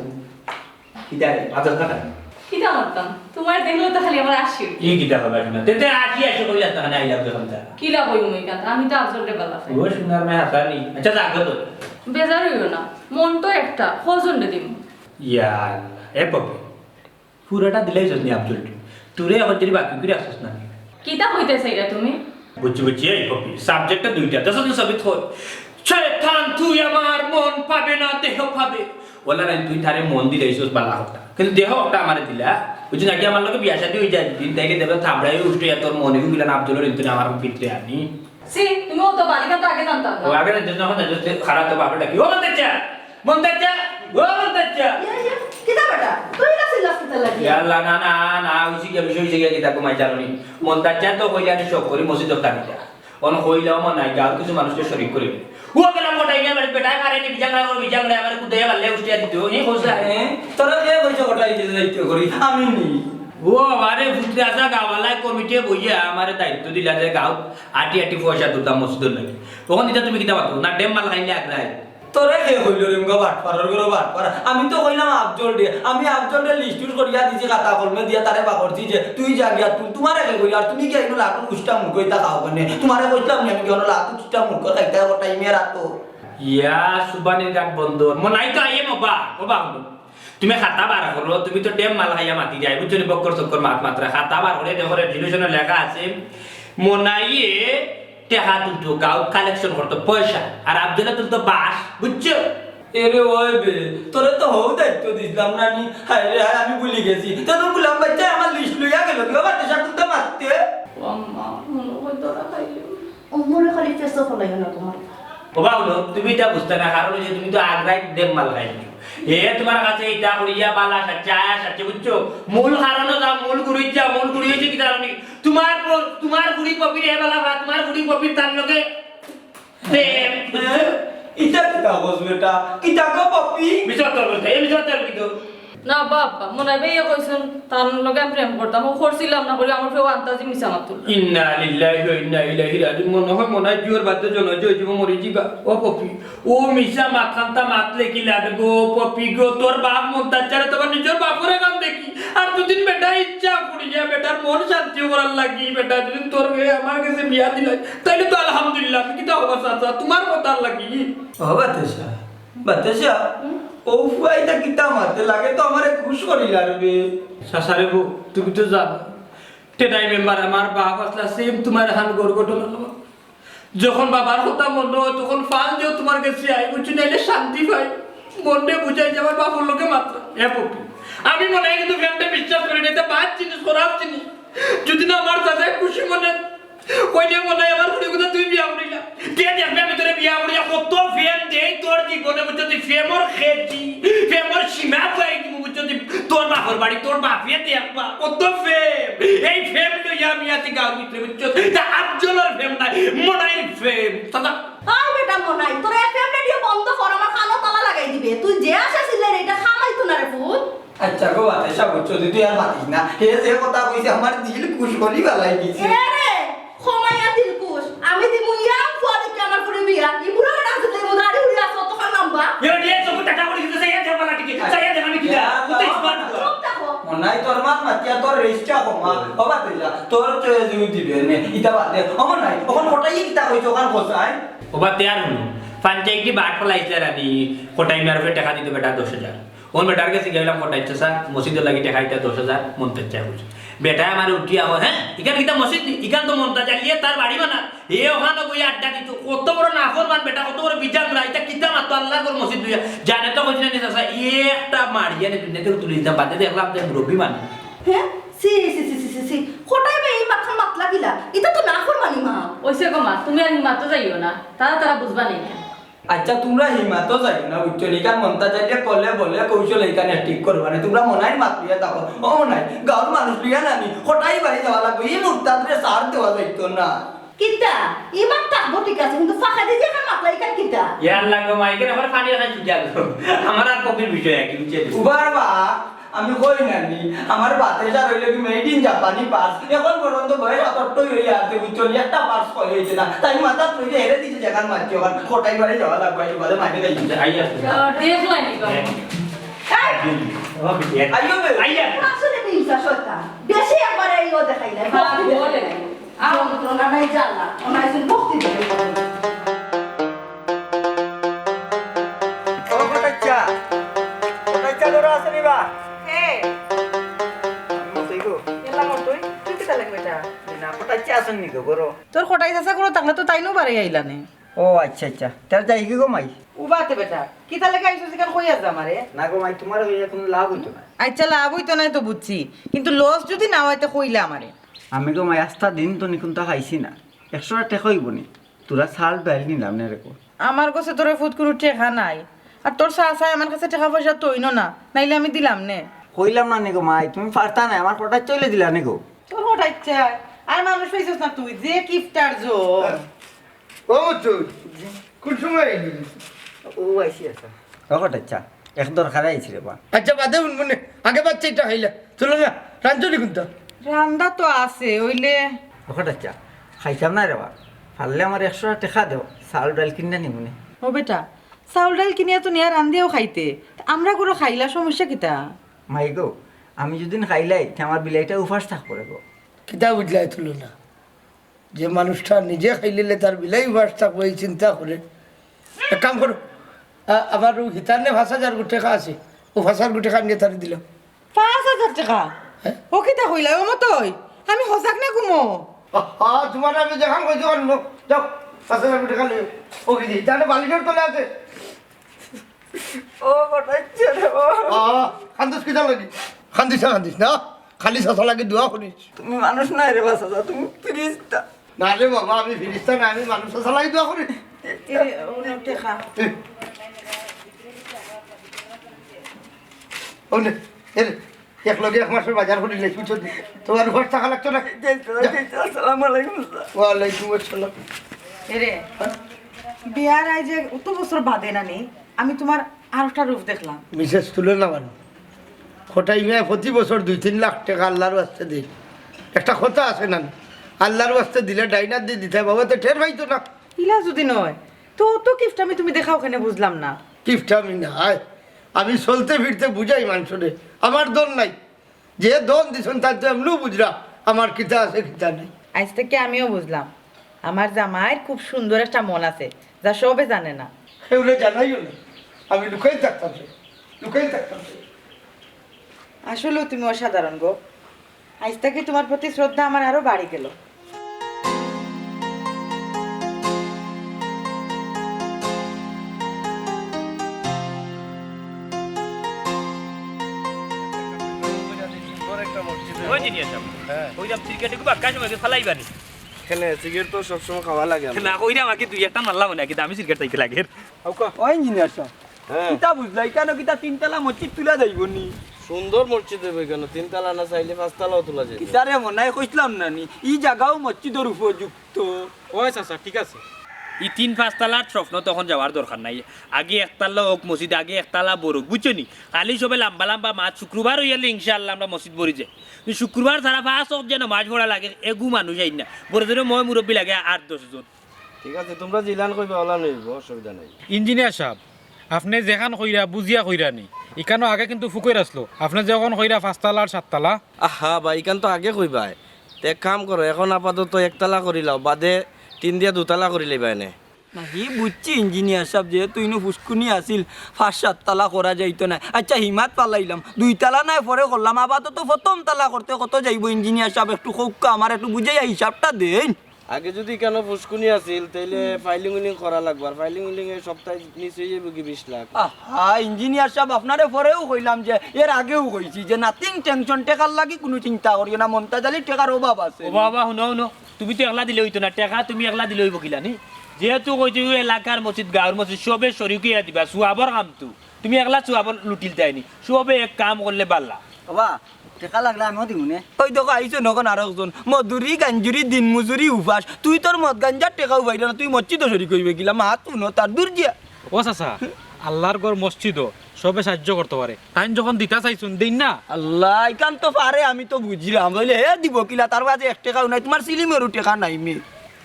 কিতা রে, বাজার না কেন? কিতা করতাম? তুমার দেখলে তো খালি আমার আশি। ই কিতা হবে না? তে, তে আশি, আশি করি আসতে খানে আইলাম যখন তা। কিলা কই মুই কান? আমি তো আফজলরে বালা পাই। ও সোনার মেয়ে হাসানি। আচ্ছা, যা গো তো। বেজার হইও না, মন তো একটা, কজনরে দিমু? ইয়া আল্লাহ, এ পপি। পুরাটা দিলাই যত নি আফজলরে। তোরে এখন যদি বাকি করে আসছ না। কিতা কইতে চাইরা তুমি? বুঝছি, বুঝছি, এই কপি। Subject-টা দুইটা। দেখো তো সবই থই। শয়তান, তুই আমার মন পাবে না, দেহ পাবে। ওলা নাই, তুই তারে মন দিলে এইসব বালা কথা। কিন্তু দেহ একটা আমারে দিলা। বুঝছি নাকি, আমার লগে বিয়া শাদী হয়ে যায়, দিন থেকে দেবে থাবড়াই উঠে তোর মনে গুলা না আফজলর ইন্তনে আমার ভিতরে আনি। ছি, তুমি অত বাড়ি কথা আগে জানতাম না। ও আগে জানতে না, জানতে খারাপ তো বাপটা কি? ও মন্তাজ, মন্তাজ, ও মন্তাজ। ইয়া, ইয়া, কিতা বেটা? তুই না চিল্লাস কিতা লাগি? ইয়াল্লা, না, না, না, হইছে গিয়া, বিষয় হইছে গিয়া, কিতা কমাই জানো নি? মন্তাজ তো কইলে আমি শখ করি, মসজিদ দোকান দিতা। অন কইলাও মন নাই, গাঁও কিছু মানুষকে শরিক করি। ও গেলাম মোটাই নিয়ে আমার বেটায় মারে নি, বিজাং না, বিজাং না, আমার কুদাইয়া পারলে উষ্টিয়া দিত। এই কইছে, হ্যাঁ? তোরা কে কইছে ওটাই দিতে দায়িত্ব করি? আমি নি। ও, আরে, ফুটতে আসা গাওয়ালায় কমিটিয়ে বইয়া আমারে দায়িত্ব দিলা যে গাঁও আটি আটি পয়সা তুলতাম মসজিদর লাগি। তখন দিতা তুমি কিতা মাতো? না ডেম মাল খাইলে আগ্রায়। তোরে কে কইলো রে, মুগা বাটপারর ঘরো বাটপার? আমি তো কইলাম আফজলরে, আমি আফজলরে লিস্ট উস্ট করিয়া দিছি, খাতা কলমে দিয়া তারে বাকরছি যে তুই যা গিয়া তুই, তুমারে কে কইলো? আর তুমি গিয়া ইনো লাটুর উষ্টা মুখ কইতা খাও কেনে? তুমারে কইছিলাম নি আমি গিয়া লাটুর উষ্টা মুখ খাইতা কটাই মেয়ে রাখো। ইয়া, সুবানির গাট বন্দর। মনাই তো আইয়ে মবা, ও বাবু। তুমি খাতা বার করো, তুমি তো ডেম মাল খাইয়া মাতি যায়, বুঝছো নি? বক্কর চক্কর মাত মাতরা। খাতা বার করে দেখো, রেজুলেশনে লেখা আছে, মনাইয়ে টেকা তুলতো, গাঁও কালেকশন করতো পয়সা, আর আফজলে তুলতো বাঁশ, বুঝছো? এরে ওই বে, তোরে তো হউ দায়িত্ব দিছিলাম না নি? হায় রে হায়, আমি ভুলি গেছি। তো তো গুলাম বাচ্চা আমার লিস্ট লইয়া গেল, কি বাবা, দেশা কুন্তা মারতে? ও আম্মা, মনে হয় ধরা খাইলাম। ও মনে খালি ফেসো ফলাইও না তোমার। ও বাবা, হুনো, তুমি ইটা বুঝতে না, কারণ ওই যে তুমি তো আগ্রায় ডেম মাল খাইছো। এ তোমার কাছে ইটা করিয়া বালা সাচ্ছে, আয়া সাচ্ছে, বুঝছো? মূল কারণও যাও, মূল গুড়িত যাও, মূল গুড়ি হইছে কিতা জানো নি? তোমার প-, তোমার গুড়ি পপির এ বালা বা, তোমার গুড়ি পপির তার লগে প্রেম, বুঝছো? ইটা কিতা কস বেটা? কিতা কো পপি? মিছা কথা বলতে, এই মিছা কথা বলতে তো। না বাবা, মনাই ভাইয়ে কইছইন, তার লগে আমি প্রেম করতাম, ও করছিলাম না করি, আমার ফেও আন্তাজি মিছা মাতুল। ইন্না লিল্লাহি ওয়া ইন্না ইলাইহি রাজিউন। মনে হয় মনাই জিওর বাদে জন যে ওই জীবন মরি যিবা। ও পপি, ও মিছা মাত খান্তা মাতলে কি লাগে গো, পপি গো, তোর বাপ মন্তাজ ছাড়া তোমার নিজের বাপরে কান দেখি। আর দুদিন বেটা ইচ্ছা করিয়া বেটার মন শান্তি করার লাগি, বেটা যদি তোর মেয়ে আমার কাছে বিয়া দিলাই, তাইলে তো আলহামদুলিল্লাহ, আমি কিতা হবা চাচা, তোমার কথার লাগি। ও বাতাসা, বাতাসা, হুম? ও ফুয়াইটা কিতা মাতে লাগে তো আমারে খুশ করিলা রে বে। চাচা রে বউ, তুমি তো জানো, টেডাই মেম্বার আমার বাপ আসলা, সেম তোমার হান গড় ঘটনা। যখন বাবার কথা মনে হয়, তখন ফাল দিও তোমার কাছে আই, বুঝছো? নাইলে শান্তি পাই। মনটা বুঝাই যে আমার বাপর লোকে মাত্র। এ পপি, আমি মনে হয় কিন্তু ফ্রেন্ডে বিশ্বাস করি না, এটা বাদ জিনিস, খারাপ জিনিস। যদি না আমার দাদায় খুশি মনে কইলে মনে হয় আমার ফুড়ি কোথা তুই বিয়া করিলা। কে দেখবে আমি তোরে বিয়া করিয়া কত ফেম দেই তোর জীবনে, বুঝছো? তুই ফেমর খেতি, ফেমর সীমা পাই দিব, বুঝছো? তুই তোর বাপর বাড়ি, তোর বাপে দেখবা কত ফেম। এই ফেম লইয়া আমি আছি গাঁর ভিতরে, বুঝছো? তা আফজলর ফেম নাই, মনাইর ফেম। দাদা। ওই বেটা মনাই, তোর এফএম রেডিও বন্ধ কর, আমার কানো তালা লাগাই দিবে। তুই যে আচ্ছা গো, বাতাসা বুঝছো, তুই আর মাতিস না। হে যে কথা কইছে, আমার দিল খুশ করি বালাই দিছে। এ রে, কমাইয়া দিল খুশ। আমি দিমু ইয়াং ফুয়া দেখি আমার ফুরি বিয়া। ই বুড়া বেটা আছে, তুই মুদারি উড়ি আসো, তখন লম্বা। এ রে, চোখ টাটা করে দিতেছে, এ দেখ বালা টিকে। চাইয়া দেখ আমি কি দেখ। ইয়া, উঠে আল্লাহ। চুপ থাকো। মনাই তোর মা মাতিয়া তোর রেস্টটা কমা। বাবা তুই যা, তোর চয়ে জমি দিবে নে। ইটা বাদ দে। অমন নাই, অখন কটাই কিতা কইছো, অখান কোথায়? ওবা তে আর হুনো। ফাঞ্চাই কি বাট ফলাইছে রানি, কটাই মারফে টাকা দিতে বেটা দশ হাজার। অন বেটার গেছে গেলাম, কটাই চাচা, মসজিদর লাগি টাকা দিতা দশ হাজার, মন্তাজ চাচা কইছে। বেটা আমার উঠি আবার, হ্যাঁ, ইখান কিতা মসজিদ নি? ইখান তো মন্তাজ চাচা, ইয়ে তার বাড়ি বানা। এ ওখানে বই আড্ডা দিত, কত বড় নাফরমান বেটা, কত বড় বিজান রা, ইটা কিতা মাতো আল্লাহর ঘর মসজিদ লইয়া। জানে তো কইছে না নি চাচা, এ একটা মারিয়া নি দুনিয়া থেকে তুলে দিতাম, বাদে দেখলাম যে মুরব্বি মানে। হ্যাঁ? সি, সি, সি, সি, সি, সি। কটাই বে এই মাথা মাতলা কিলা? ইটা তো নাফরমানি মা। ওইসে গো মা, তুমি আর হিমাতো যাইও না, তারা তারা বুঝবা নি। আচ্ছা, তোমরা হিমাতো যাইও না, বুঝছো নি? কারণ মন্তাজ চাচার কলে বলে কৌশল এখানে ঠিক করবা না। তোমরা মনাইর মাত লইয়া থাকো। ও মনাই, গাঁওর মানুষ লইয়া নানি, কটাই বাড়ি যাওয়া লাগবে। এই মুরতাদরে সার দেওয়া যাইতো না। কিতা? ইমান থাকবো ঠিক আছে, কিন্তু ফাঁকা দিয়ে যেখানে মাতলা এখানে কিতা? ইয়ার লাগো মাইকের আমার পানি রাখাই ছুটি আসলো। আমার আর কপির বিষয় একই, বুঝছো নি? উবার বা, আমি কই নানি, আমার বাতে যা রইল কি made in Japan-ই purse। এখন পর্যন্ত বয়স আটাত্তর হয়ে আছে, বুঝছো নি? একটা purse কই হইছে না। তাই মাথা তুই যে হেরে দিছে যেখান মারছি, ওখান কটাই বাড়ি যাওয়া লাগবে, একটু বাদে মাইকে যাই। আই আসছে। দেখলাই নি গো। হ্যাঁ। এই! ও, বিটিআর। আইও বে। আইয়া। আসলে মির্জা শয়তান। বেশি একবারে ইও দেখাই না। বাবা, বলে। আও, তোরা নাই জ্বালা। ওনার একজন ভক্তি দিবে। ও কটাইচ্ছা, কটাইচ্ছা ঘরো আছে নি বা? হে। আমি মতই গো। এলা মতই? তুই কিতা লাগবে এটা? না, কটাইচ্ছা আছেন নি গো ঘরো? তোর কটাই চাচা ঘরো থাকলে তো তাইনও বাড়ি আইলা নে। ও আচ্ছা, আচ্ছা। তার যাই কি গো মাই? উবাতে বেটা, কিতা লাগি আইছো যেখান কইয়া যা আমারে? না গো মাই, তোমার কইয়া কোনো লাভ হইতো না। আচ্ছা, লাভ হইতো না তো বুঝছি, কিন্তু লস যদি না হয় তো কইলা আমারে। আমি গো মাই, আস্তা দিন তো নিকুন তা খাইছি না। একশো টেকা হইব নি? তোরা চাল ডাইল নিলাম না রে গো। আমার কাছে তোরে ফুত কোনো টেকা নাই, আর তোর চাচায় আমার কাছে টেকা পয়সা তৈন না, নাইলে আমি দিলাম নে। কইলাম না নি গো মাই, তুমি পারতা না, আমার কটাই চলে দিলা নি গো। তোর কটাই চাই, আর মানুষ পাইছস না তুই, যে কিফটার জো। ও মতই, কোন সময় আইলি? ও আইছি, আচ্ছা। ও কটাইচ্ছা, এক দরকারে আইছি রে বা। আচ্ছা, বাদে হুনমু নে, আগে বাচ্চা এটা খাইলা। চলো না, রান্ধনি কোনটা? রান্দা তো আছে, অইলে। ও কটাইচ্ছা, খাইতাম না রে বা। পারলে আমার একশো টেকা দেও, চাউল ডাইল কিনা নিমুনে। ও বেটা, চাউল ডাইল কিনিয়া তো নিয়া রান্দিয়াও খাইতে। তা আমরা করে খাইলা, সমস্যা কিতা? মাই গো, আমি যদি খাইলাই, তে আমার বিলাইটা উপাস থাকবো রে গো। কিতা বুঝলাই তুলো না? যে মানুষটা নিজে খাইলিলে তার বিলাই উপাস থাকবো, এই চিন্তা করে। এক কাম করো, আ-, আমার ও হিতার নে পাঁচ হাজার গো টেকা আছে, ও পাঁচ হাজার গো টেকা নিয়ে তারে দিলাম। পাঁচ হাজার টেকা? হ্যাঁ। ও কিতা কইলা? ও মতই, আমি হজাক না ঘুমো। আহা, তোমার আমি দেখান কইতে পারবো। যাও, পাঁচ হাজার গো টেকা লইও। ও কি দি? তাহলে বালিশের তলে আছে। ও কটাইচ্ছা রে বা। আ, কান্দিস কিতা লাগি? কান্দিস না, কান্দিস না। খালি চাচা লাগি দোয়া করিস। তুমি মানুষ নায় রে বা চাচা, তুমি ফিরিস্তা। না রে বাবা, আমি ফিরিস্তা না, আমি মানুষ, চাচা লাগি দোয়া করি। এ, ও নে টেকা। এ। ও নে, এ রে, এক লগে এক মাসের বাজার করি লেখি তো। তোমার উপাস থাকা লাগতো না। যাই তো, যাই তো, আসসালামু আলাইকুম, স্যার। ওয়ালাইকুম আসসালাম। এরে, বিয়ার আই যে অত বছর বাদে নানি, আমি তোমার আরোটা রূপ দেখলাম। মিসেস তুলনা মানে, কটাই মিয়া প্রতি বছর দুই তিন লাখ টেকা আল্লাহর ওয়াস্তে দেই। একটা কথা আছে না, আল্লাহর ওয়াস্তে দিলে ডাইনার দিয়ে দিতে হয়, বাবা তো টের পাইতো না। ইলা যদি নয়, তো অত কিফটামি তুমি দেখাও কেনে বুঝলাম না। কিফটামি না, আয়, আমি চলতে ফিরতে বুঝাই মানুষরে, আমার দন নাই। যে দন দিছইন তার তো এমনেও বুঝরা, আমার কিতা আছে কিতা নাই। আইজ থেকে আমিও বুঝলাম, আমার জামাইর খুব সুন্দর একটা মন আছে, যা সবে জানে না। কেউরে জানাইও না, আমি লুকাই থাকতাম রে, লুকাই থাকতাম রে। আসলেও তুমি অসাধারণ গো, আইজ থেকে তোমার প্রতি শ্রদ্ধা আমার আরো বাড়ি গেল। ওই জিনিস আছে। হ্যাঁ। ওই যে সিগারেট একটু বাক্কা সময় ফালাইবানি। কেনে, সিগারেট তো সবসময় খাওয়া লাগে আমার। না, ওই যে আমাকে দুই একটা মারলাম না, কিন্তু আমি সিগারেট চাইতে লাগে। ওই ইঞ্জিনিয়ার সাহেব, হ্যাঁ। কিতা বুঝলাই? কেনে কিতা তিনতলা মসজিদ তুলা যাইব নি? সুন্দর মসজিদ হইব কেনে? তিনতলা না চাইলে পাঁচতলাও তুলা যাইব। কিতা রে মনাই কইছিলাম না নি? ই জাগাও মসজিদর উপযুক্ত। ওই চাচা, ঠিক আছে। ই তিন পাঁচ তালার স্বপ্ন তখন যাওয়ার দরকার নাই। আগে একতালা অউক মসজিদ, আগে একতালা বড়, বুঝছো নি? খালি সবে লাম্বা লাম্বা মাত, শুক্রবার অইয়ালে ইনশাআল্লাহ আমরা মসজিদ ভরি যাই। কিন্তু শুক্রবার ছাড়া পাঁচ অক্ত যে নমাজ পড়া লাগে, এগু মানুষ আইন না। বড় জোরে ময় মুরব্বি লাগে আট দশ জন। ঠিক আছে, তুমরা জিলান কইবা, অলান অইবো, অসুবিধা নাই। ইঞ্জিনিয়ার সাব, আপনে যেখান কইরা, বুঝিয়া কইরা নি। ইখানো আগে কিন্তু ফুকইর আছলো। আপনে যেখান কইরা পাঁচতালা আর সাততালা। আহা বা, ইখান তো আগে কইবায়। তে এক কাম করো, এখন আপাতত একতালা করিলাও, বাদে টিন দিয়া দুতালা করিলাইবায় নে। না, হি বুঝছি ইঞ্জিনিয়ার সাব, যেহেতু ইনো ফুসকুনি আছিল, পাঁচ সাততালা করা যাইতো নায়। আচ্ছা, হিমাত ফালাইলাম, দুইতালা নায় পরে করলাম, আপাতত প্রথমতালা করতে কত যাইবো ইঞ্জিনিয়ার সাব? একটু কউক্কা, আমারে একটু বুঝাইয়া হিসাবটা দেইন। আগে যুদি ইখানো ফুসকুনি আছিল, তাইলে ফাইলিং উইলিং করা লাগবো। আর ফাইলিং উইলিং এ সপ্তাহে নিচে অইবো কি বিশ লাখ। আহা, ইঞ্জিনিয়ার সাব, আপনারে পরেও কইলাম যে, এর আগেও কইছি যে, nothing tension, টেকার লাগি কুনু চিন্তা করিও না, মন্তাজ আলীর টেকার অভাব আছে। ও বাবা, হুনো, হুনো, তুমি তো একলা দিলে অইতো না, টেকা তুমি একলা দিলে অইবো কিলা নি? যেহেতু কইছি, অউ এলাকার মসজিদ, গাঁওর মসজিদ, সবে শরিক অইয়া দিবা, সওয়াবর কাম তো। তুমি একলা সওয়াব লুটিলতায় নি, সবে এক কাম করলে বালা। বাবা, টেকা লাগলে আমিও দিমু নে। ওই দেখো, আইছইন অখন আরকজন। মজুরি, গাঞ্জুরি, দিন মজুরি, উপাস। তুই তোর মদ গাঞ্জার টেকাও পাইরে না, তুই মসজিদো শরিক অইবে কিলা? মাত হুনো তার, দূর যা। ও চাচা, আল্লার ঘর মসজিদো, সবে সাহায্য করতো পারে। তাইন যখন দিতা চাইছইন, দেইন না। আল্লা, ইখান তো পারে, আমি তো বুঝিরাম। অইলে হে দিবো কিলা? তার কাছে এক টেকাও নাই, তুমার সিলিমেরও টেকা নাই মি।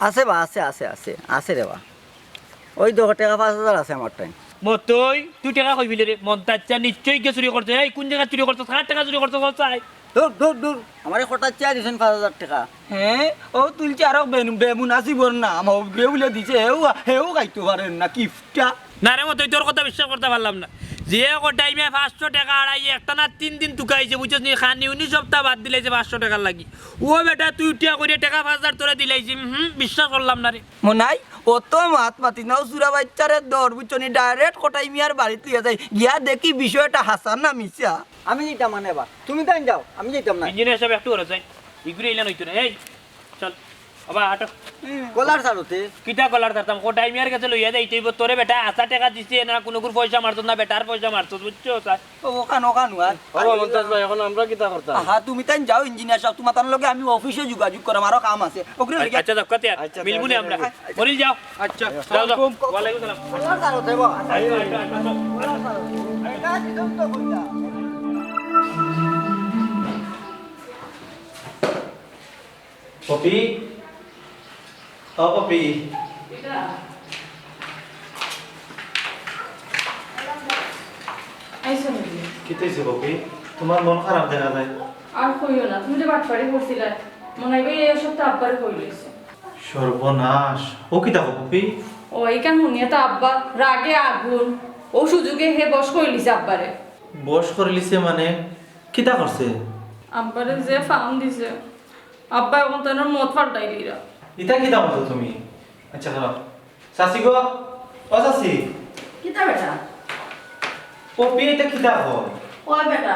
আছে বা, আছে, আছে, আছে, আছে রে বা। ওই দেখো, টেকা পাঁচ হাজার আছে আমার টাইম। মতই, তুই টেকা কই পাইলে রে? মন্তাজ চাচা নিশ্চয়ই গিয়া চুরি করছে। এই, কুন জাগাত চুরি করছস? কার টেকা চুরি করছস? ও চাই। দূর, দূর, দূর। আমারে কটাই চাইয়া দিছইন পাঁচ হাজার টেকা। হে? অউ তুলছে আরো বেনু-, বেমুনাসিবর নাম। হউক গে বুলে দিছে, হেউ, হেউ খাইতো পারের না, কিফটা। না রে মতই, তোর কথা বিশ্বাস করতাম পারলাম না। যে কটাই মিয়া পাঁচশো টেকা আড়াই, একটা না তিন দিন তুকাইছে, বুঝছস নি? খানি উনি সপ্তাহ বাদ দিলাইছে পাঁচশো টেকার লাগি। ও বেটা, তুই উঠিয়া করিয়া টেকা পাঁচ হাজার তোরে দিলাইছি, হুম, বিশ্বাস করলাম না রে। মনাই, অত মাত মাতিস না, অউ চুরা বাইচ্চারে ধর, বুঝছো নি? Direct কটাই মিয়ার বাড়িত লইয়া যাই, গিয়া দেখি বিষয়টা হাছা না মিছা। আমি যাইতাম না এবার, তুমি তাইন যাও, আমি যাইতাম না। ইঞ্জিনিয়ার সাব একটু ঘরো যাই, ইগুরে ইলান অইতো না। এই, চল, বাবা, আটো। কলার ছাড়তে? কিতা কলার ছাড়তাম? কটাই মিয়ার গেছে লইয়া যাইতে অইবো। তোরে বেটা হাছা টেকা দিছে না, কুনুগুর পয়সা মারছস না, বেটার পয়সা মারছস, বুঝছো? ও, অখান, অখান, আর। ও, মন্তাজ ভাই, এখন আমরা কিতা করতাম? আহা, তুমি তাইন যাও, ইঞ্জিনিয়ার সাব, তুমার তান লগে আমি অফিসো যোগাযোগ করাম, আরো কাম আছে। ওগুরে লইয়া আচ্ছা, যাও, কাতে আর। আচ্ছা, মিলবো নি আচ্ছা, আমরা। আচ্ছা। মনিল যাও। আচ্ছা। যাও, যাও। ওয়ালাইকুম সালাম। ওলা সারো দেব। আইও, আইও, আইও, আইও। ওলা সারো। এটা কি তুমি তো কইতা? পপি, ও পপি। আইছো নাকি? কিতা অইছে পপি? তুমার মন খারাপ দেখা যায়। আর কইও না, তুমি যে বাটপারি করছিলা, মনে হয় এই সপ্তাহ আব্বারে কই লইছো। সর্বনাশ, ও কিতা কও পপি? ও, ইখান হুনিয়া তো আব্বা রাগে আগুন, অউ সুযোগে হে বশ করিলিছে আব্বারে। বশ করিলিছে মানে? কিতা করছে? আব্বারে যে ফাউন দিছে, আব্বা অখন তান মত পাল্টাই দিরা। ইতা কিতা মাতো তুমি? আচ্ছা, খারাপ। চাচি গো, ও চাচি। কিতা বেটা? পপি, ইতা কিতা কও? ওই বেটা,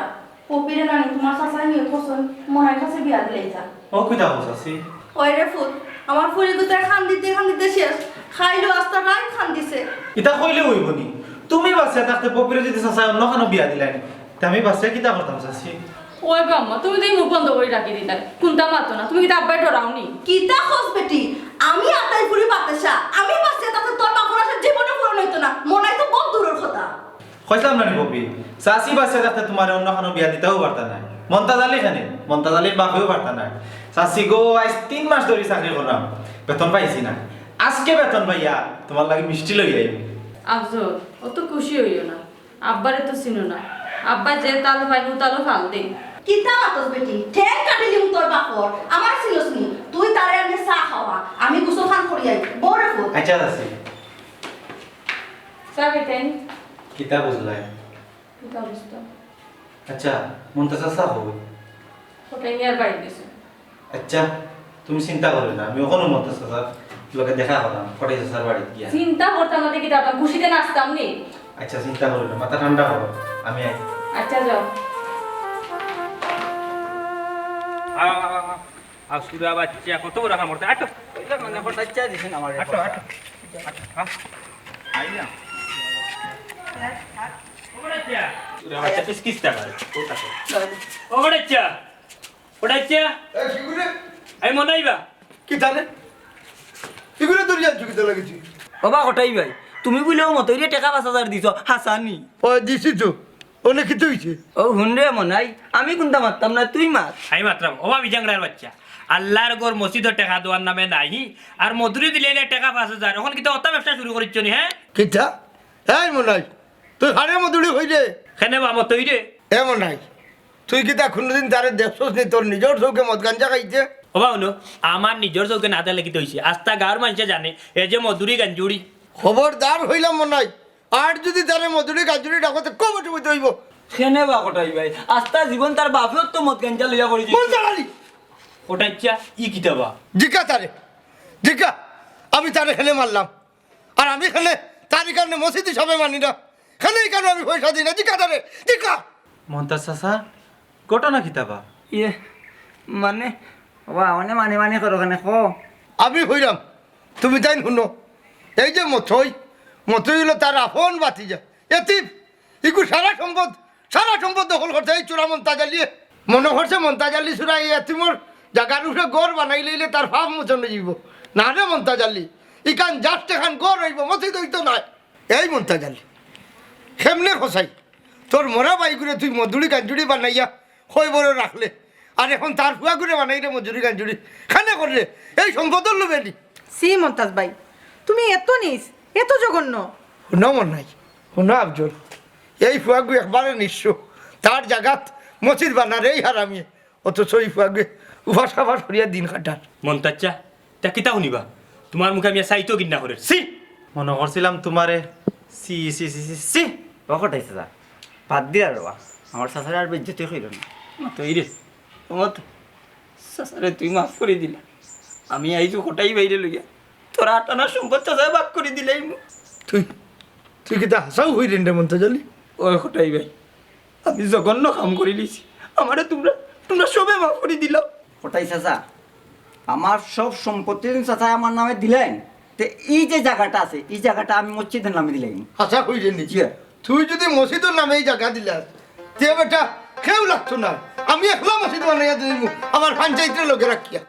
পপিরে নানি তুমার চাচায় নিয়ত করছইন, মনাইর কাছে বিয়া দিলাইতা। ও কিতা কও চাচি? ওই রে ফুত, আমার ফুরি গুতায় কান্দিতে কান্দিতে শেষ, কাইলও আস্তা রাইত কান্দিছে। ইতা কইলে অইবো নি? তুমি বাঁচিয়া থাকতে পপিরে যুদি চাচায় অন্য খানো বিয়া দিলাইন, তে আমি বাঁচিয়া কিতা করতাম চাচি? ওই গো আম্মা, তুমি তো মুখ বন্ধ করি রাখি দিতায়। কুন্তা মাতো না, তুমি কিতা আব্বারে ডরাও নি? কিতা কস বেটি? আমি আতাই ফুরি বাতাসা, আমি বাঁচিয়া থাকতে তোর বাপর আশা জীবনে পূরণ অইতো না। মনাই তো বউত দূরর কথা। কইছলাম না নি পপি, চাচি বাঁচিয়া থাকতে তুমারে অন্য খানো বিয়া দিতাও পারতা নায়। মন্তাজ আলী কেনে? মন্তাজ আলীর বাপেও পারতা নায়। চাচি গো, আইজ তিন মাস ধরি চাকরি কররাম, বেতন পাইছি না। আজকে বেতন পাইয়া তুমার লাগি মিষ্টি লই আইমু। আফজল, অত খুশি অইও না। আব্বারে তো চিনো না। আব্বায় যে তাল পাইন, অউ তালো ফাল দেইন। কিতা মাতস বেটি? ঠ্যাং কাটিলিমু তোর বাপর। আমারে চিনস নি? তুই তারে আনিয়া চা খাওয়া। আমি গোসল খান করি আই। বও রে ফুত। আচ্ছা, চাচি। চা খাইতাইন? কিতা বুঝলায়? কিতা বুঝতাম? আচ্ছা, মন্তাজ চাচা কই? কটাই মিয়ার বাড়িত গেছে। আচ্ছা, তুমি চিন্তা করিও না, আমি অখনউ মন্তাজ চাচার লগে দেখা কররাম, কটাই চাচার বাড়িত গিয়া। চিন্তা করতাম না, দেখি তারপর খুশিতে নাচতাম নি। আচ্ছা, চিন্তা করিও না, মাথা ঠান্ডা করো, আমি আই। আচ্ছা, যাও। আ, আ, আ, আ, চুরা বাইচ্চা, কত বড় কাম করতে, আটো। ওই যে মানে কটাই চা দিছেন আমারে। আটো, আটো। আটো, আ। আই না। ও কটাই চা। চুরা বাইচ্চা, কিস কিস টাকা। ও কটাই চা। কটাই চা। এ, কি করে? আমি মনে হইবা। কিতা রে? ইগুরে ধরিয়া আনছো কিতার লাগি? ওবা কটাই ভাই, তুমি বুলে অউ মতইরে টেকা পাঁচ হাজার দিছো, হাছা নি? অয় দিছি তো। অনে কিতা অইছে? অউ হুন রে মনাই, আমি কুন্তা মাততাম না, তুই মাত। আমি মাতরাম, ওবা বিজাংরার বাইচ্চা। আল্লার ঘর মসজিদর টেকা দেওয়ার নামে নাই, আর মদুড়ি দিলে টেকা পাঁচ হাজার। অখন কিতা অতা ব্যবসা শুরু করিছো নি, হে? কিতা? এই মনাই, তুই কারে মদুড়ি কইরে? কেনে বা মতইরে? এ মনাই, তুই কিতা কুনুদিন তারে দেখছস নি তোর নিজর চউখে মদ গাঞ্জা খাইতে? ওবা হুনো, আমার নিজর চউখে না দেখলে কিতা অইছে? আস্তা গাঁওর মানষে জানে, এ যে মদুড়ি গাঞ্জুড়ি। খবরদার কইলাম মনাই, আর যুদি তারে মদুড়ি গাঞ্জুড়ি ডাকো তে কবর চুবইতে অইবো। কেনে বা কটাই ভাই, আস্তা জীবন তার বাপেও তো মদ গাঞ্জা লইয়া পড়িছে। মন্তাজ আলী! কটাইচ্ছা, ই কিতা বা? জিকা তারে, জিকা, আমি তারে কেনে মারলাম। আর আমি কেনে তার ইখানে মসজিদ হিসাবে মানি না, কেনে ইখানে আমি পয়সা দেই না, জিকা তারে, জিকা। মন্তাজ চাচা, ঘটনা কিতা বা? ইয়ে, মানে, ওবা, অনে মানে মানে করো কেনে, কও। আমি কইরাম, তুমি তাইন হুনো। এই যে মতই, মতই অইলো তার আপন ভাতিজা, এতিম। ইগু সারা সম্পদ, সারা সম্পদ দখল করছে এই চুরা মন্তাজ আলীয়ে। মনো করছে মন্তাজ আলী চুরা এই এতিমর জাগার উপরে ঘর বানাইলে ইলে তার পাপ মোচন অইযিবো। না রে মন্তাজ আলী, ইখান just এখান ঘর অইবো, মসজিদ অইতো নায়। এই মন্তাজ আলী, কেমনে কছাই? তোর মরা ভাইগুরে তুই মদুড়ি গাঞ্জুড়ি বানাইয়া কবরো রাখলে, আর অখন তার ফুয়াগুরে বানাইরে মদুড়ি গাঞ্জুড়ি। কেনে করলে? এই সম্পদর লোভে নি? ছি মন্তাজ ভাই, তুমি এত নিচ, এত জঘন্য। হুনো মনাই, হুনো আফজল, এই ফুয়াগু একবারে নিঃস্ব, তার জাগাত মসজিদ বানার এই হারামিয়ে, অথচ এই ফুয়াগুয়ে উপাস আবাস করিয়া দিন কাটার। মন্তাজ চাচা, তা কিতা হুনিবা? তুমার মুখে আমি চাইতেও ঘিন্না করের। ছি! মনো করছিলাম তুমারে, ছি, ছি, ছি, ছি, ছি। ও কটাই চাচা, বাদ দিলাও রে বা। আমার চাচারে আর বেইজ্জতি কইরো না। মতই রে, ও মতই, চাচারে তুই মাফ করি দিলা। আমি আইজু কটাই ভাইরে লইয়া তোর আট আনার সম্পদ চাচায় ভাগ করি দিলাইমু। তুই, তুই কিতা হাছাউ কইরে রে মন্তাজ আলী? ও কটাই ভাই, আমি জঘন্য কাম করিলিছি, আমারে তুমরা, তুমরা সবে মাফ করি দিলাও। কটাই চাচা, আমার সব সম্পত্তি যেন চাচায় আমার নামে দিলাইন, তে ই যে জাগাটা আছে, ই জাগাটা আমি মসজিদর নামে দিলাইমু। হাছা কইরে নি? জি। তুই যুদি মসজিদর নামে ই জাগা দিলাস, তে বেটা কেউ লাগতো না, আমি একলা মসজিদ বানাইয়া দিমু, আমার পঞ্চায়েতরে লগে রাখিয়া।